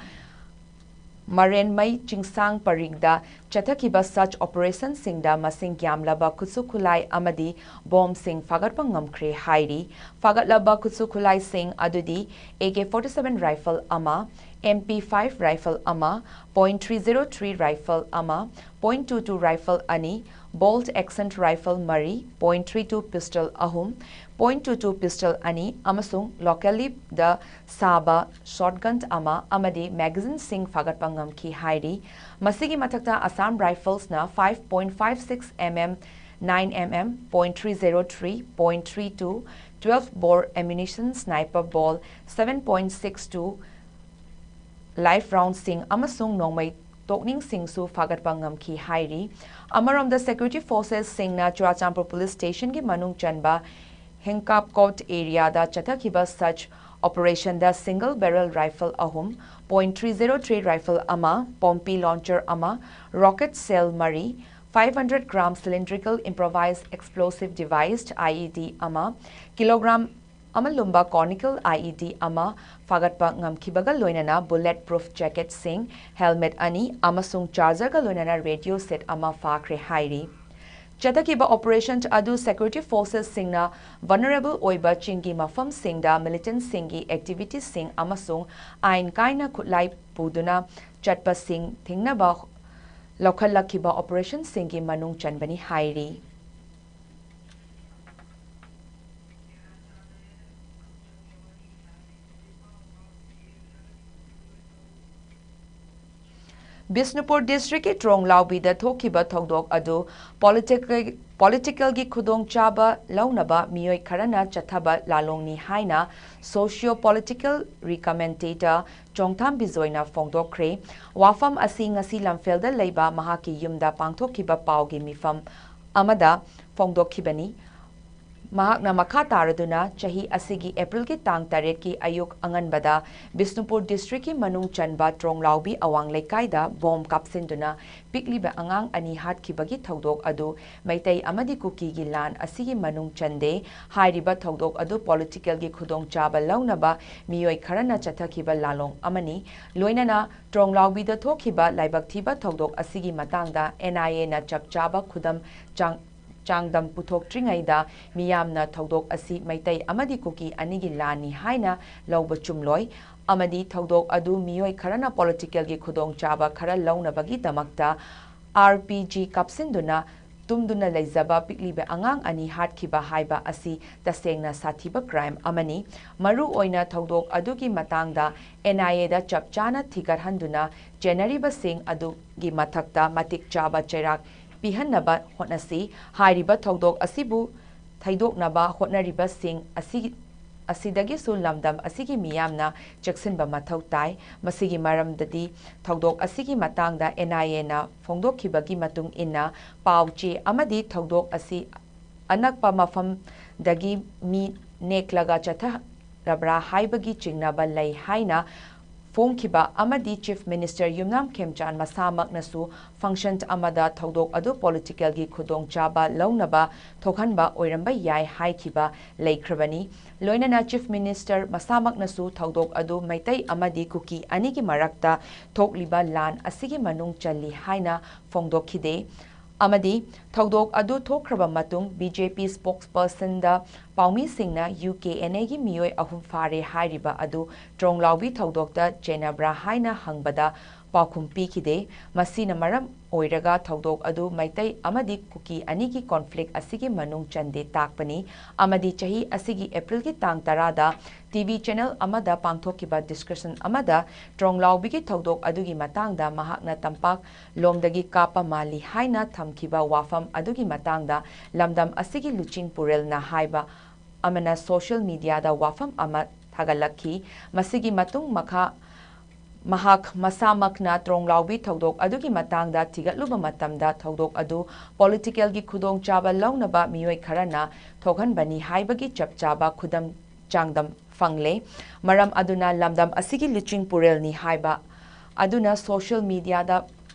ꯃꯔꯦꯟꯃꯩ ꯆꯤꯡꯁꯥꯡ ꯄꯔꯤꯡꯗ ꯆꯠꯊꯈꯤꯕ search operationꯁꯤꯡꯗ ꯃꯁꯤꯡ ꯌꯥꯝꯂꯕ ꯈꯨꯠꯁꯨ ꯈꯨꯠꯂꯥꯏ ꯑꯃꯗꯤ ꯕꯣꯝꯁꯤꯡ ꯐꯥꯒꯠꯄ ꯉꯝꯈ꯭ꯔꯦ ꯍꯥꯏꯔꯤ꯫ ꯐꯥꯒꯠꯂꯕ ꯈꯨꯠꯁꯨ ꯈꯨꯠꯂꯥꯏꯁꯤꯡ ꯑꯗꯨꯗꯤ AK forty-seven rifle ꯑꯃ, MP five rifle ꯑꯃ, point three zero three rifle ꯑꯃ, point two two rifle ꯑꯅꯤ, bolt action rifle ꯃꯔꯤ, point three two pistol ꯑꯍꯨꯝ, point two two pistol ꯑꯅꯤ ꯑꯃꯁꯨꯡ locallyꯗ ꯁꯥꯕ shotgun ꯑꯃ ꯑꯃꯗꯤ magazineꯁꯤꯡ ꯐꯥꯒꯠꯄ ꯉꯝꯈꯤ ꯍꯥꯏꯔꯤ꯫ ꯃꯁꯤꯒꯤ ꯃꯊꯛꯇ Assam Riflesꯅ five point five six mm, nine mm, point three zero three, point three two, twelve bore ammunition, sniper ball, seven point six two live roundsꯁꯤꯡ ꯑꯃꯁꯨꯡ ꯅꯣꯡꯃꯩ ꯇꯣꯛꯅꯤꯡꯁꯤꯡꯁꯨ ꯐꯥꯒꯠꯄ ꯉꯝꯈꯤ ꯍꯥꯏꯔꯤ꯫ ꯑꯃꯔꯣꯝꯗ, Security Forcesꯁꯤꯡꯅ ꯆꯨꯔꯥꯆꯥꯟꯄꯨꯔ Police Stationꯒꯤ ꯃꯅꯨꯡ ꯆꯟꯕ Hengkapkot areaꯗ ꯆꯠꯊꯈꯤꯕ search operationꯗ single barrel rifle ꯑꯍꯨꯝ, point three zero three rifle ꯑꯃ, pompi launcher ꯑꯃ, rocket shell ꯃꯔꯤ, five hundred gram cylindrical improvised explosive device, IED ꯑꯃ, kilogram ꯑꯃ ꯂꯨꯝꯕ conical IED ꯑꯃ ꯐꯥꯒꯠꯄ ꯉꯝꯈꯤꯕꯒ ꯂꯣꯏꯅꯅ bullet proof jacketꯁꯤꯡ, helmet ꯑꯅꯤ ꯑꯃꯁꯨꯡ chargerꯒ ꯂꯣꯏꯅꯅ radio set ꯑꯃ ꯐꯥꯈ꯭ꯔꯦ ꯍꯥꯏꯔꯤ꯫ ꯆꯠꯊꯈꯤꯕ operation ꯑꯗꯨ Security Forcesꯁꯤꯡꯅ vulnerable ꯑꯣꯏꯕ ꯆꯤꯡꯒꯤ ꯃꯐꯝꯁꯤꯡꯗ militantꯁꯤꯡꯒꯤ activityꯁꯤꯡ ꯑꯃꯁꯨꯡ ꯑꯥꯏꯟ ꯀꯥꯏꯅ ꯈꯨꯠꯂꯥꯏ ꯄꯨꯗꯨꯅ ꯆꯠꯄꯁꯤꯡ ꯊꯤꯡꯅꯕ ꯂꯧꯈꯠꯂꯛꯈꯤꯕ operationꯁꯤꯡꯒꯤ ꯃꯅꯨꯡ ꯆꯟꯕꯅꯤ ꯍꯥꯏꯔꯤ꯫ ꯕꯤꯁꯅꯨꯄꯨꯔ ꯗꯤꯁꯇ꯭ꯔꯤꯛꯀꯤ ꯇ꯭ꯔꯣꯡꯂꯥꯎꯕꯤꯗ ꯊꯣꯛꯈꯤꯕ ꯊꯧꯗꯣꯛ ꯑꯗꯨ ꯄꯣꯂꯤꯇꯤꯀꯦꯜ, ꯄꯣꯂꯤꯇꯤꯀꯦꯜꯒꯤ ꯈꯨꯗꯣꯡꯆꯥꯕ ꯂꯧꯅꯕ ꯃꯤꯑꯣꯏ ꯈꯔꯅ ꯆꯠꯊꯕ ꯂꯥꯂꯣꯡꯅꯤ ꯍꯥꯏꯅ ꯁꯣꯁꯤꯌꯣ ꯄꯣꯂꯤꯇꯤꯀꯦꯜ ꯔꯤꯀꯃꯦꯟꯇꯦꯇꯔ ꯆꯣꯡꯊꯥꯝ ꯕꯤꯖꯣꯏꯅ ꯐꯣꯡꯗꯣꯛꯈ꯭ꯔꯦ꯫ ꯋꯥꯐꯝ ꯑꯁꯤ ꯉꯁꯤ ꯂꯝꯐꯦꯜꯗ ꯂꯩꯕ ꯃꯍꯥꯛꯀꯤ ꯌꯨꯝꯗ ꯄꯥꯡꯊꯣꯛꯈꯤꯕ ꯄꯥꯎꯒꯤ ꯃꯤꯐꯝ ꯑꯃꯗ ꯐꯣꯡꯗꯣꯛꯈꯤꯕꯅꯤ꯫ ꯃꯍꯥꯛꯅ ꯃꯈꯥ ꯇꯥꯔꯗꯨꯅ ꯆꯍꯤ ꯑꯁꯤꯒꯤ ꯑꯦꯄ꯭ꯔꯤꯜꯒꯤ ꯇꯥꯡ ꯇꯔꯦꯠꯀꯤ ꯑꯌꯨꯛ ꯑꯉꯟꯕꯗ ꯕꯤꯁꯅꯨꯄꯨꯔ ꯗꯤꯁꯇ꯭ꯔꯤꯛꯀꯤ ꯃꯅꯨꯡ ꯆꯟꯕ ꯇ꯭ꯔꯣꯡꯂꯥꯎꯕꯤ ꯑꯋꯥꯡ ꯂꯩꯀꯥꯏꯗ ꯕꯣꯝ ꯀꯥꯞꯁꯤꯟꯗꯨꯅ ꯄꯤꯛꯂꯤꯕ ꯑꯉꯥꯡ ꯑꯅꯤ ꯍꯥꯠꯈꯤꯕꯒꯤ ꯊꯧꯗꯣꯛ ꯑꯗꯨ ꯃꯩꯇꯩ ꯑꯃꯗꯤ ꯀꯨꯀꯤꯒꯤ ꯂꯥꯟ ꯑꯁꯤꯒꯤ ꯃꯅꯨꯡ ꯆꯟꯗꯦ꯫ ꯍꯥꯏꯔꯤꯕ ꯊꯧꯗꯣꯛ ꯑꯗꯨ ꯄꯣꯂꯤꯇꯤꯀꯦꯜꯒꯤ ꯈꯨꯗꯣꯡꯆꯥꯕ ꯂꯧꯅꯕ ꯃꯤꯑꯣꯏ ꯈꯔꯅ ꯆꯠꯊꯈꯤꯕ ꯂꯥꯂꯣꯡ ꯑꯃꯅꯤ꯫ ꯂꯣꯏꯅꯅ ꯇ꯭ꯔꯣꯡꯂꯥꯎꯕꯤꯗ ꯊꯣꯛꯈꯤꯕ ꯂꯥꯏꯕꯛ ꯊꯤꯕ ꯊꯧꯗꯣꯛ ꯑꯁꯤꯒꯤ ꯃꯇꯥꯡꯗ ꯑꯦꯟ ꯑꯥꯏ ꯑꯦꯅ ꯆꯞ ꯆꯥꯕ ꯈꯨꯗꯝ ꯆꯥꯡ-, ꯆꯥꯡꯗꯝ ꯄꯨꯊꯣꯛꯇ꯭ꯔꯤꯉꯩꯗ ꯃꯤꯌꯥꯝꯅ ꯊꯧꯗꯣꯛ ꯑꯁꯤ ꯃꯩꯇꯩ ꯑꯃꯗꯤ ꯀꯨꯀꯤ ꯑꯅꯤꯒꯤ ꯂꯥꯟꯅꯤ ꯍꯥꯏꯅ ꯂꯧꯕ ꯆꯨꯝꯂꯣꯏ ꯑꯃꯗꯤ ꯊꯧꯗꯣꯛ ꯑꯗꯨ ꯃꯤꯑꯣꯏ ꯈꯔꯅ ꯄꯣꯂꯤꯇꯤꯀꯦꯜꯒꯤ ꯈꯨꯗꯣꯡꯆꯥꯕ ꯈꯔ ꯂꯧꯅꯕꯒꯤꯗꯃꯛꯇ ꯑꯥꯔ ꯄꯤ ꯖꯤ ꯀꯥꯞꯁꯤꯟꯗꯨꯅ ꯇꯨꯝꯗꯨꯅ ꯂꯩꯖꯕ ꯄꯤꯛꯂꯤꯕ ꯑꯉꯥꯡ ꯑꯅꯤ ꯍꯥꯠꯈꯤꯕ ꯍꯥꯏꯕ ꯑꯁꯤ ꯇꯁꯦꯡꯅ ꯁꯥꯊꯤꯕ ꯀ꯭ꯔꯥꯏꯝ ꯑꯃꯅꯤ꯫ ꯃꯔꯨ ꯑꯣꯏꯅ ꯊꯧꯗꯣꯛ ꯑꯗꯨꯒꯤ ꯃꯇꯥꯡꯗ ꯑꯦꯟ ꯑꯥꯏ ꯑꯦꯗ ꯆꯞ ꯆꯥꯅ ꯊꯤꯒꯠꯍꯟꯗꯨꯅ ꯆꯦꯟꯅꯔꯤꯕꯁꯤꯡ ꯑꯗꯨꯒꯤ ꯃꯊꯛꯇ ꯃꯇꯤꯛ ꯆꯥꯕ ꯆꯩꯔꯥꯛ ꯄꯤꯍꯟꯅꯕ ꯍꯣꯠꯅꯁꯤ꯫ ꯍꯥꯏꯔꯤꯕ ꯊꯧꯗꯣꯛ ꯑꯁꯤꯕꯨ ꯊꯩꯗꯣꯛꯅꯕ ꯍꯣꯠꯅꯔꯤꯕꯁꯤꯡ ꯑꯁꯤ, ꯑꯁꯤꯗꯒꯤꯁꯨ ꯂꯝꯗꯝ ꯑꯁꯤꯒꯤ ꯃꯤꯌꯥꯝꯅ ꯆꯦꯛꯁꯤꯟꯕ ꯃꯊꯧ ꯇꯥꯏ꯫ ꯃꯁꯤꯒꯤ ꯃꯔꯝꯗꯗꯤ ꯊꯧꯗꯣꯛ ꯑꯁꯤꯒꯤ ꯃꯇꯥꯡꯗ ꯑꯦꯟ ꯑꯥꯏ ꯑꯦꯅ ꯐꯣꯡꯗꯣꯛꯈꯤꯕꯒꯤ ꯃꯇꯨꯡ ꯏꯟꯅ ꯄꯥꯎ ꯆꯦ ꯑꯃꯗꯤ ꯊꯧꯗꯣꯛ ꯑꯁꯤ ꯑꯅꯛꯄ ꯃꯐꯝꯗꯒꯤ ꯃꯤ ꯅꯦꯛꯂꯒ ꯆꯠꯊꯔꯕ꯭ꯔꯥ ꯍꯥꯏꯕꯒꯤ ꯆꯤꯡꯅꯕ ꯂꯩ ꯍꯥꯏꯅ ꯐꯣꯡꯈꯤꯕ ꯑꯃꯗꯤ ꯆꯤꯐ ꯃꯤꯅꯤꯁꯇꯔ ꯌꯨꯝꯅꯥꯝ ꯈꯦꯝꯆꯥꯟ ꯃꯁꯥꯃꯛꯅꯁꯨ ꯐꯪꯁꯟ ꯑꯃꯗ ꯊꯧꯗꯣꯛ ꯑꯗꯨ ꯄꯣꯂꯤꯇꯤꯀꯦꯜꯒꯤ ꯈꯨꯗꯣꯡꯆꯥꯕ ꯂꯧꯅꯕ ꯊꯣꯛꯍꯟꯕ ꯑꯣꯏꯔꯝꯕ ꯌꯥꯏ ꯍꯥꯏꯈꯤꯕ ꯂꯩꯈ꯭ꯔꯕꯅꯤ꯫ ꯂꯣꯏꯅꯅ ꯆꯤꯐ ꯃꯤꯅꯤꯁꯇꯔ ꯃꯁꯥꯃꯛꯅꯁꯨ ꯊꯧꯗꯣꯛ ꯑꯗꯨ ꯃꯩꯇꯩ ꯑꯃꯗꯤ ꯀꯨꯀꯤ ꯑꯅꯤꯒꯤ ꯃꯔꯛꯇ ꯊꯣꯛꯂꯤꯕ ꯂꯥꯟ ꯑꯁꯤꯒꯤ ꯃꯅꯨꯡ ꯆꯜꯂꯤ ꯍꯥꯏꯅ ꯐꯣꯡꯗꯣꯛꯈꯤꯗꯦ ꯑꯃꯗꯤ ꯊꯧꯗꯣꯛ ꯑꯗꯨ ꯊꯣꯛꯈ꯭ꯔꯕ ꯃꯇꯨꯡ ꯕꯤ ꯖꯦ ꯄꯤ ꯁ꯭ꯄꯣꯛꯁꯄꯔꯁꯟꯗ ꯄꯥꯎꯃꯤꯁꯤꯡꯅ ꯌꯨ ꯀꯦ ꯑꯦꯟ ꯑꯦꯒꯤ ꯃꯤꯑꯣꯏ ꯑꯍꯨꯝ ꯐꯥꯔꯦ ꯍꯥꯏꯔꯤꯕ ꯑꯗꯨ ꯇ꯭ꯔꯣꯡꯂꯥꯎꯕꯤ ꯊꯧꯗꯣꯛꯇ ꯆꯦꯟꯅꯕ꯭ꯔꯥ ꯍꯥꯏꯅ ꯍꯪꯕꯗ ꯄꯥꯎꯈꯨꯝ ꯄꯤꯈꯤꯗꯦ꯫ ꯃꯁꯤꯅ ꯃꯔꯝ ꯑꯣꯏꯔꯒ ꯊꯧꯗꯣꯛ ꯑꯗꯨ ꯃꯩꯇꯩ ꯑꯃꯗꯤ ꯀꯨꯀꯤ ꯑꯅꯤꯒꯤ ꯀꯣꯟꯐ꯭ꯂꯤꯛ ꯑꯁꯤꯒꯤ ꯃꯅꯨꯡ ꯆꯟꯗꯦ ꯇꯥꯛꯄꯅꯤ ꯑꯃꯗꯤ ꯆꯍꯤ ꯑꯁꯤꯒꯤ ꯑꯦꯄ꯭ꯔꯤꯜꯒꯤ ꯇꯥꯡ ꯇꯔꯥꯗ ꯇꯤ ꯚꯤ ꯆꯦꯅꯦꯜ ꯑꯃꯗ ꯄꯥꯡꯊꯣꯛꯈꯤꯕ ꯗꯤꯁꯀꯁꯟ ꯑꯃꯗ ꯇ꯭ꯔꯣꯡꯂꯥꯎꯕꯤꯒꯤ ꯊꯧꯗꯣꯛ ꯑꯗꯨꯒꯤ ꯃꯇꯥꯡꯗ ꯃꯍꯥꯛꯅ ꯇꯝꯄꯥꯛ ꯂꯣꯝꯗꯒꯤ ꯀꯥꯞꯄ ꯃꯥꯜꯂꯤ ꯍꯥꯏꯅ ꯊꯝꯈꯤꯕ ꯋꯥꯐꯝ ꯑꯗꯨꯒꯤ ꯃꯇꯥꯡꯗ ꯂꯝꯗꯝ ꯑꯁꯤꯒꯤ ꯂꯨꯆꯤꯡ ꯄꯨꯔꯦꯜꯅ ꯍꯥꯏꯕ ꯑꯃꯅ ꯁꯣꯁꯤꯌꯦꯜ ꯃꯤꯗꯤꯌꯥꯗ ꯋꯥꯐꯝ ꯑꯃ ꯊꯥꯒꯠꯂꯛꯈꯤ꯫ ꯃꯁꯤꯒꯤ ꯃꯇꯨꯡ ꯃꯈꯥ ꯃꯍꯥꯛ ꯃꯁꯥꯃꯛꯅ ꯇ꯭ꯔꯣꯡꯂꯥꯎꯕꯤ ꯊꯧꯗꯣꯛ ꯑꯗꯨꯒꯤ ꯃꯇꯥꯡꯗ ꯊꯤꯒꯠꯂꯨꯕ ꯃꯇꯝꯗ ꯊꯧꯗꯣꯛ ꯑꯗꯨ ꯄꯣꯂꯤꯇꯤꯀꯦꯜꯒꯤ ꯈꯨꯗꯣꯡꯆꯥꯕ ꯂꯧꯅꯕ ꯃꯤꯑꯣꯏ ꯈꯔꯅ ꯊꯣꯛꯍꯟꯕꯅꯤ ꯍꯥꯏꯕꯒꯤ ꯆꯞ ꯆꯥꯕ ꯈꯨꯗꯝ ꯆꯥꯡꯗꯝ ꯐꯪꯂꯦ꯫ ꯃꯔꯝ ꯑꯗꯨꯅ ꯂꯝꯗꯝ ꯑꯁꯤꯒꯤ ꯂꯨꯆꯤꯡ ꯄꯨꯔꯦꯜꯅꯤ ꯍꯥꯏꯕ ꯑꯗꯨꯅ ꯁꯣꯁꯤꯌꯦꯜ ꯃꯤꯗꯤꯌꯥꯗ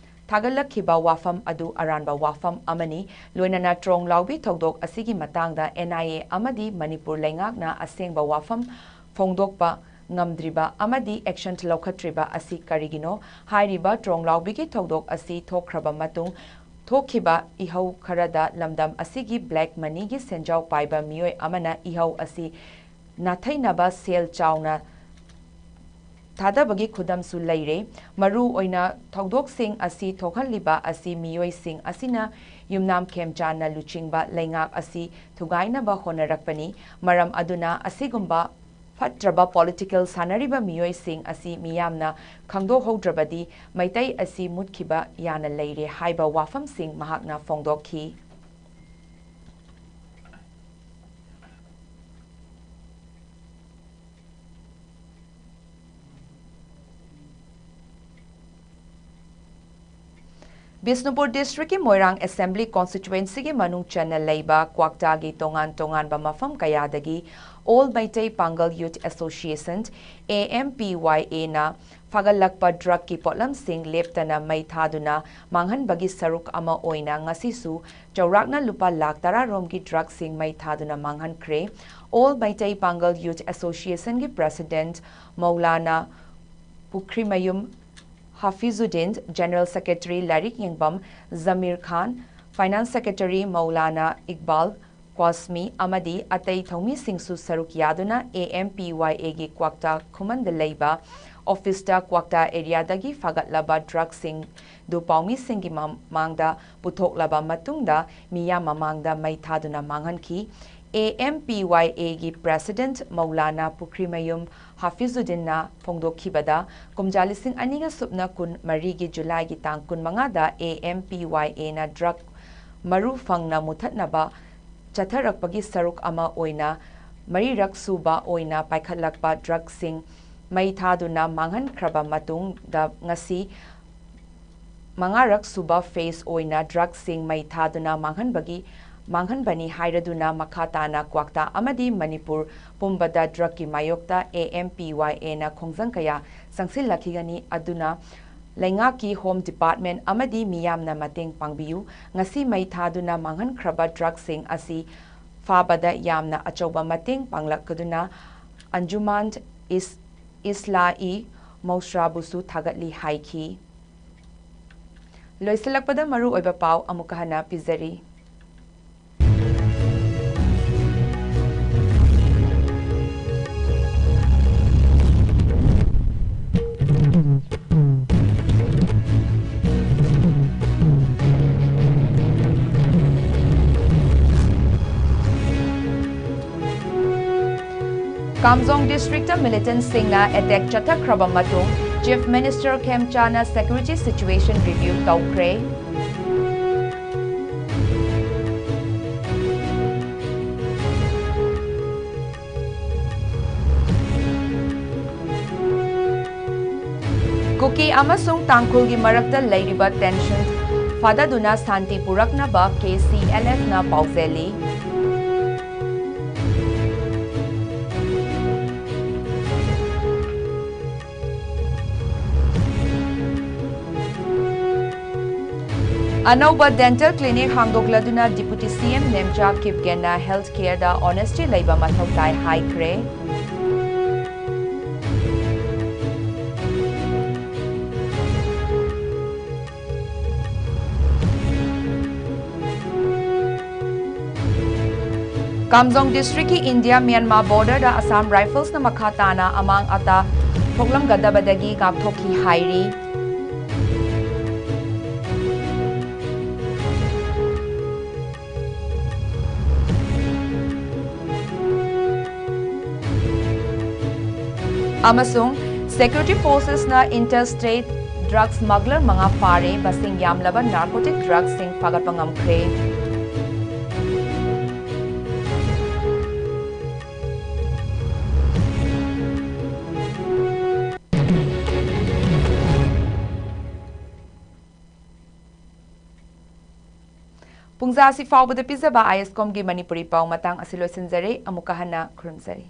ꯊꯥꯒꯠꯂꯛꯈꯤꯕ ꯋꯥꯐꯝ ꯑꯗꯨ ꯑꯔꯥꯟꯕ ꯋꯥꯐꯝ ꯑꯃꯅꯤ꯫ ꯂꯣꯏꯅꯅ ꯇ꯭ꯔꯣꯡ ꯂꯥꯎꯕꯤ ꯊꯧꯗꯣꯛ ꯑꯁꯤꯒꯤ ꯃꯇꯥꯡꯗ ꯑꯦꯟ ꯑꯥꯏ ꯑꯦ ꯑꯃꯗꯤ ꯃꯅꯤꯄꯨꯔ ꯂꯩꯉꯥꯛꯅ ꯑꯁꯦꯡꯕ ꯋꯥꯐꯝ ꯐꯣꯡꯗꯣꯛꯄ ꯉꯝꯗ꯭ꯔꯤꯕ ꯑꯃꯗꯤ ꯑꯦꯛꯁꯟ ꯂꯧꯈꯠꯇ꯭ꯔꯤꯕ ꯑꯁꯤ ꯀꯔꯤꯒꯤꯅꯣ? ꯍꯥꯏꯔꯤꯕ ꯇ꯭ꯔꯣꯡ ꯂꯥꯎꯕꯤꯒꯤ ꯊꯧꯗꯣꯛ ꯑꯁꯤ ꯊꯣꯛꯈ꯭ꯔꯕ ꯃꯇꯨꯡ ꯊꯣꯛꯈꯤꯕ ꯏꯍꯧ ꯈꯔꯗ ꯂꯝꯗꯝ ꯑꯁꯤꯒꯤ ꯕ꯭ꯂꯦꯛ ꯃꯅꯤꯒꯤ ꯁꯦꯟꯖꯥꯎ ꯄꯥꯏꯕ ꯃꯤꯑꯣꯏ ꯑꯃꯅ ꯏꯍꯧ ꯑꯁꯤ ꯅꯥꯊꯩꯅꯕ ꯁꯦꯜ ꯆꯥꯎꯅ ꯊꯥꯗꯕꯒꯤ ꯈꯨꯗꯝꯁꯨ ꯂꯩꯔꯦ꯫ ꯃꯔꯨ ꯑꯣꯏꯅ ꯊꯧꯗꯣꯛꯁꯤꯡ ꯑꯁꯤ ꯊꯣꯛꯍꯜꯂꯤꯕ ꯑꯁꯤ ꯃꯤꯑꯣꯏꯁꯤꯡ ꯑꯁꯤꯅ ꯌꯨꯝꯅꯥꯝ ꯈꯦꯝꯆꯥꯟꯅ ꯂꯨꯆꯤꯡꯕ ꯂꯩꯉꯥꯛ ꯑꯁꯤ ꯊꯨꯒꯥꯏꯅꯕ ꯍꯣꯠꯅꯔꯛꯄꯅꯤ꯫ ꯃꯔꯝ ꯑꯗꯨꯅ ꯑꯁꯤꯒꯨꯝꯕ ꯐꯠꯇ꯭ꯔꯕ ꯄꯣꯂꯤꯇꯤꯀꯦꯜ ꯁꯥꯟꯅꯔꯤꯕ ꯃꯤꯑꯣꯏꯁꯤꯡ ꯑꯁꯤ ꯃꯤꯌꯥꯝꯅ ꯈꯪꯗꯣꯛꯍꯧꯗ꯭ꯔꯕꯗꯤ ꯃꯩꯇꯩ ꯑꯁꯤ ꯃꯨꯠꯈꯤꯕ ꯌꯥꯅ ꯂꯩꯔꯦ ꯍꯥꯏꯕ ꯋꯥꯐꯝꯁꯤꯡ ꯃꯍꯥꯛꯅ ꯐꯣꯡꯗꯣꯛꯈꯤ꯫ ꯕꯤꯁꯅꯨꯄꯨꯔ ꯗꯤꯁꯇ꯭ꯔꯤꯛꯀꯤ ꯃꯣꯏꯔꯥꯡ ꯑꯦꯁꯦꯝꯕ꯭ꯂꯤ ꯀꯣꯟꯁꯇꯤꯇ꯭ꯌꯨꯑꯦꯟꯁꯤꯒꯤ ꯃꯅꯨꯡ ꯆꯟꯅ ꯂꯩꯕ ꯀ꯭ꯋꯥꯛꯇꯥꯒꯤ ꯇꯣꯉꯥꯟ ꯇꯣꯉꯥꯟꯕ ꯃꯐꯝ ꯀꯌꯥꯗꯒꯤ all Meitei Pangal youth association, A M P Y ꯑꯦꯅ ꯐꯥꯒꯠꯂꯛꯄ ꯗ꯭ꯔꯒꯀꯤ ꯄꯣꯠꯂꯝꯁꯤꯡ ꯂꯦꯞꯇꯅ ꯃꯩ ꯊꯥꯗꯨꯅ ꯃꯥꯡꯍꯟꯕꯒꯤ ꯁꯔꯨꯛ ꯑꯃ ꯑꯣꯏꯅ ꯉꯁꯤꯁꯨ ꯆꯥꯎꯔꯥꯛꯅ ꯂꯨꯄꯥ ꯂꯥꯈ ꯇꯔꯥ ꯔꯣꯝꯒꯤ ꯗ꯭ꯔꯒꯁꯤꯡ ꯃꯩ ꯊꯥꯗꯨꯅ ꯃꯥꯡꯍꯟꯈ꯭ꯔꯦ꯫ All Meitei Pangal youth ꯑꯦꯁꯣꯁꯤꯌꯦꯁꯟꯒꯤ president Maulana ꯄꯨꯈ꯭ꯔꯤꯃꯌꯨꯝ ꯍꯥꯐꯤꯖꯨꯗꯤꯟ, ꯖꯦꯅꯔꯦꯜ ꯁꯦꯀ꯭ꯔꯦꯇꯔꯤ ꯂꯥꯏꯔꯤꯛ ꯌꯦꯡꯕꯝ ꯖꯃꯤꯔ ꯈꯥꯟ, ꯐꯥꯏꯅꯥꯟꯁ ꯁꯦꯀ꯭ꯔꯦꯇꯔꯤ ꯃꯧꯂꯥꯅꯥ ꯏꯛꯕꯥꯜ, ꯀ꯭ꯋꯥꯁꯃꯤ ꯑꯃꯗꯤ ꯑꯇꯩ ꯊꯧꯃꯤꯁꯤꯡꯁꯨ ꯁꯔꯨꯛ ꯌꯥꯗꯨꯅ A M P Y Aꯒꯤ ꯀ꯭ꯋꯥꯛꯇꯥ ꯈꯨꯃꯟꯗ ꯂꯩꯕ ꯑꯣꯐꯤꯁꯇ ꯀ꯭ꯋꯥꯛꯇꯥ ꯑꯦꯔꯤꯌꯥꯗꯒꯤ ꯐꯥꯒꯠꯂꯕ ꯗ꯭ꯔꯒꯁꯤꯡꯗꯨ ꯄꯥꯎꯃꯤꯁꯤꯡꯒꯤ ꯃꯃꯥꯡꯗ ꯄꯨꯊꯣꯛꯂꯕ ꯃꯇꯨꯡꯗ ꯃꯤꯌꯥꯝ ꯃꯃꯥꯡꯗ ꯃꯩ ꯊꯥꯗꯨꯅ ꯃꯥꯡꯍꯟꯈꯤ꯫ A M P Y Aꯒꯤ ꯄ꯭ꯔꯦꯁꯤꯗꯦꯟꯠ ꯃꯧꯂꯥꯅꯥ ꯄꯨꯈ꯭ꯔꯤꯃꯌꯨꯝ ꯍꯥꯐꯤꯖꯨꯗꯤꯟꯅ ꯐꯣꯡꯗꯣꯛꯈꯤꯕꯗ, ꯀꯨꯝꯖꯥ ꯂꯤꯁꯤꯡ ꯑꯅꯤꯒ ꯁꯨꯞꯅ ꯀꯨꯟ ꯃꯔꯤꯒꯤ ꯖꯨꯂꯥꯏꯒꯤ ꯇꯥꯡ ꯀꯨꯟꯃꯉꯥꯗ A M P Y Aꯅ ꯗ꯭ꯔꯒ ꯃꯔꯨ ꯐꯪꯅ ꯃꯨꯊꯠꯅꯕ ꯆꯠꯊꯔꯛꯄꯒꯤ ꯁꯔꯨꯛ ꯑꯃ ꯑꯣꯏꯅ ꯃꯔꯤꯔꯛ ꯁꯨꯕ ꯑꯣꯏꯅ ꯄꯥꯏꯈꯠꯂꯛꯄ ꯗ꯭ꯔꯒꯁꯤꯡ ꯃꯩ ꯊꯥꯗꯨꯅ ꯃꯥꯡꯍꯟꯈ꯭ꯔꯕ ꯃꯇꯨꯡꯗ, ꯉꯁꯤ ꯃꯉꯥꯔꯛ ꯁꯨꯕ ꯐꯦꯖ ꯑꯣꯏꯅ ꯗ꯭ꯔꯒꯁꯤꯡ ꯃꯩ ꯊꯥꯗꯨꯅ ꯃꯥꯡꯍꯟꯕꯒꯤ, ꯃꯥꯡꯍꯟꯕꯅꯤ ꯍꯥꯏꯔꯗꯨꯅ ꯃꯈꯥ ꯇꯥꯅ ꯀ꯭ꯋꯥꯛꯇꯥ ꯑꯃꯗꯤ ꯃꯅꯤꯄꯨꯔ ꯄꯨꯝꯕꯗ ꯗ꯭ꯔꯒꯀꯤ ꯃꯥꯌꯣꯛꯇ A M P Y Aꯅ ꯈꯣꯡꯖꯪ ꯀꯌꯥ ꯆꯪꯁꯤꯜꯂꯛꯈꯤꯒꯅꯤ꯫ ꯑꯗꯨꯅ ꯂꯩꯉꯥꯛꯀꯤ ꯍꯣꯝ ꯗꯤꯄꯥꯔꯠꯃꯦꯟꯠ ꯑꯃꯗꯤ ꯃꯤꯌꯥꯝꯅ ꯃꯇꯦꯡ ꯄꯥꯡꯕꯤꯌꯨ꯫ ꯉꯁꯤ ꯃꯩ ꯊꯥꯗꯨꯅ ꯃꯥꯡꯍꯟꯈ꯭ꯔꯕ ꯗ꯭ꯔꯒꯁꯤꯡ ꯑꯁꯤ ꯐꯥꯕꯗ ꯌꯥꯝꯅ ꯑꯆꯧꯕ ꯃꯇꯦꯡ ꯄꯥꯡꯂꯛꯀꯗꯨꯅ ꯑꯟꯖꯨꯃꯥꯟ ꯏꯁ-, ꯏꯁꯂꯥ-ꯏ ꯃꯧꯁ꯭ꯔꯥꯕꯨꯁꯨ ꯊꯥꯒꯠꯂꯤ ꯍꯥꯏꯈꯤ꯫ ꯂꯣꯏꯁꯤꯜꯂꯛꯄꯗ ꯃꯔꯨꯑꯣꯏꯕ ꯄꯥꯎ ꯑꯃꯨꯛꯀ ꯍꯟꯅ ꯄꯤꯖꯔꯤ꯫ ꯀꯥꯝꯖꯣꯡ ꯗꯤꯁꯇ꯭ꯔꯤꯛꯇ ꯃꯤꯂꯤꯇꯦꯟꯠꯁꯤꯡꯅ ꯑꯦꯇꯦꯛ ꯆꯠꯊꯈ꯭ꯔꯕ ꯃꯇꯨꯡ Chief Minister ꯈꯦꯝꯆꯥꯅ security situation review ꯇꯧꯈ꯭ꯔꯦ꯫ ꯀꯨꯀꯤ ꯑꯃꯁꯨꯡ ꯇꯥꯡꯈꯨꯜꯒꯤ ꯃꯔꯛꯇ ꯂꯩꯔꯤꯕ tension ꯐꯥꯗꯗꯨꯅ ꯁꯥꯟꯇꯤ ꯄꯨꯔꯛꯅꯕ K C L Fꯅ ꯄꯥꯎꯖꯦꯜꯂꯤ꯫ ꯑꯅꯧꯕ dental clinic ꯍꯥꯡꯗꯣꯛꯂꯗꯨꯅ Deputy C M Nemcha ꯀꯤꯞꯒꯦꯟꯅ health careꯗ honesty ꯂꯩꯕ ꯃꯊꯧ ꯇꯥꯏ ꯍꯥꯏꯈ꯭ꯔꯦ꯫ ꯀꯥꯝꯖꯣꯡ ꯗꯤꯁꯇ꯭ꯔꯤꯛꯀꯤ ꯏꯟꯗꯤꯌꯥ ꯃ꯭ꯌꯥꯟꯃꯥꯔ ꯕꯣꯔꯗꯔꯗ ꯑꯁꯥꯝ ꯔꯥꯏꯐꯜꯁꯅ ꯃꯈꯥ ꯇꯥꯅ ꯑꯃꯥꯡ ꯑꯇꯥ ꯊꯣꯛꯂꯝꯒꯗꯕꯗꯒꯤ ꯉꯥꯛꯊꯣꯛꯈꯤ ꯍꯥꯏꯔꯤ꯫ ꯑꯃꯁꯨꯡ ꯁꯦꯀ꯭ꯌꯨꯔꯤꯇꯤ ꯐꯣꯔꯁꯦꯁꯅ ꯏꯟꯇꯔ ꯁ꯭ꯇꯦꯠ ꯗ꯭ꯔꯒ ꯁ꯭ꯃꯒꯂꯔ ꯃꯉꯥ ꯐꯥꯔꯦ, ꯃꯁꯤꯡ ꯌꯥꯝꯂꯕ ꯅꯥꯔꯀꯣꯇꯤꯛ ꯗ꯭ꯔꯒꯁꯤꯡ ꯐꯥꯒꯠꯄ ꯉꯝꯈ꯭ꯔꯦ꯫ ꯄꯨꯡꯖꯥ ꯑꯁꯤ ꯐꯥꯎꯕꯗ ꯄꯤꯖꯕ ꯑꯥꯏ ꯑꯦꯁ ꯀꯣꯝꯒꯤ ꯃꯅꯤꯄꯨꯔꯤ ꯄꯥꯎ ꯃꯇꯥꯡ ꯑꯁꯤ ꯂꯣꯏꯁꯤꯟꯖꯔꯦ꯫ ꯑꯃꯨꯛꯀ ꯍꯟꯅ ꯈꯨꯔꯨꯝꯖꯔꯤ꯫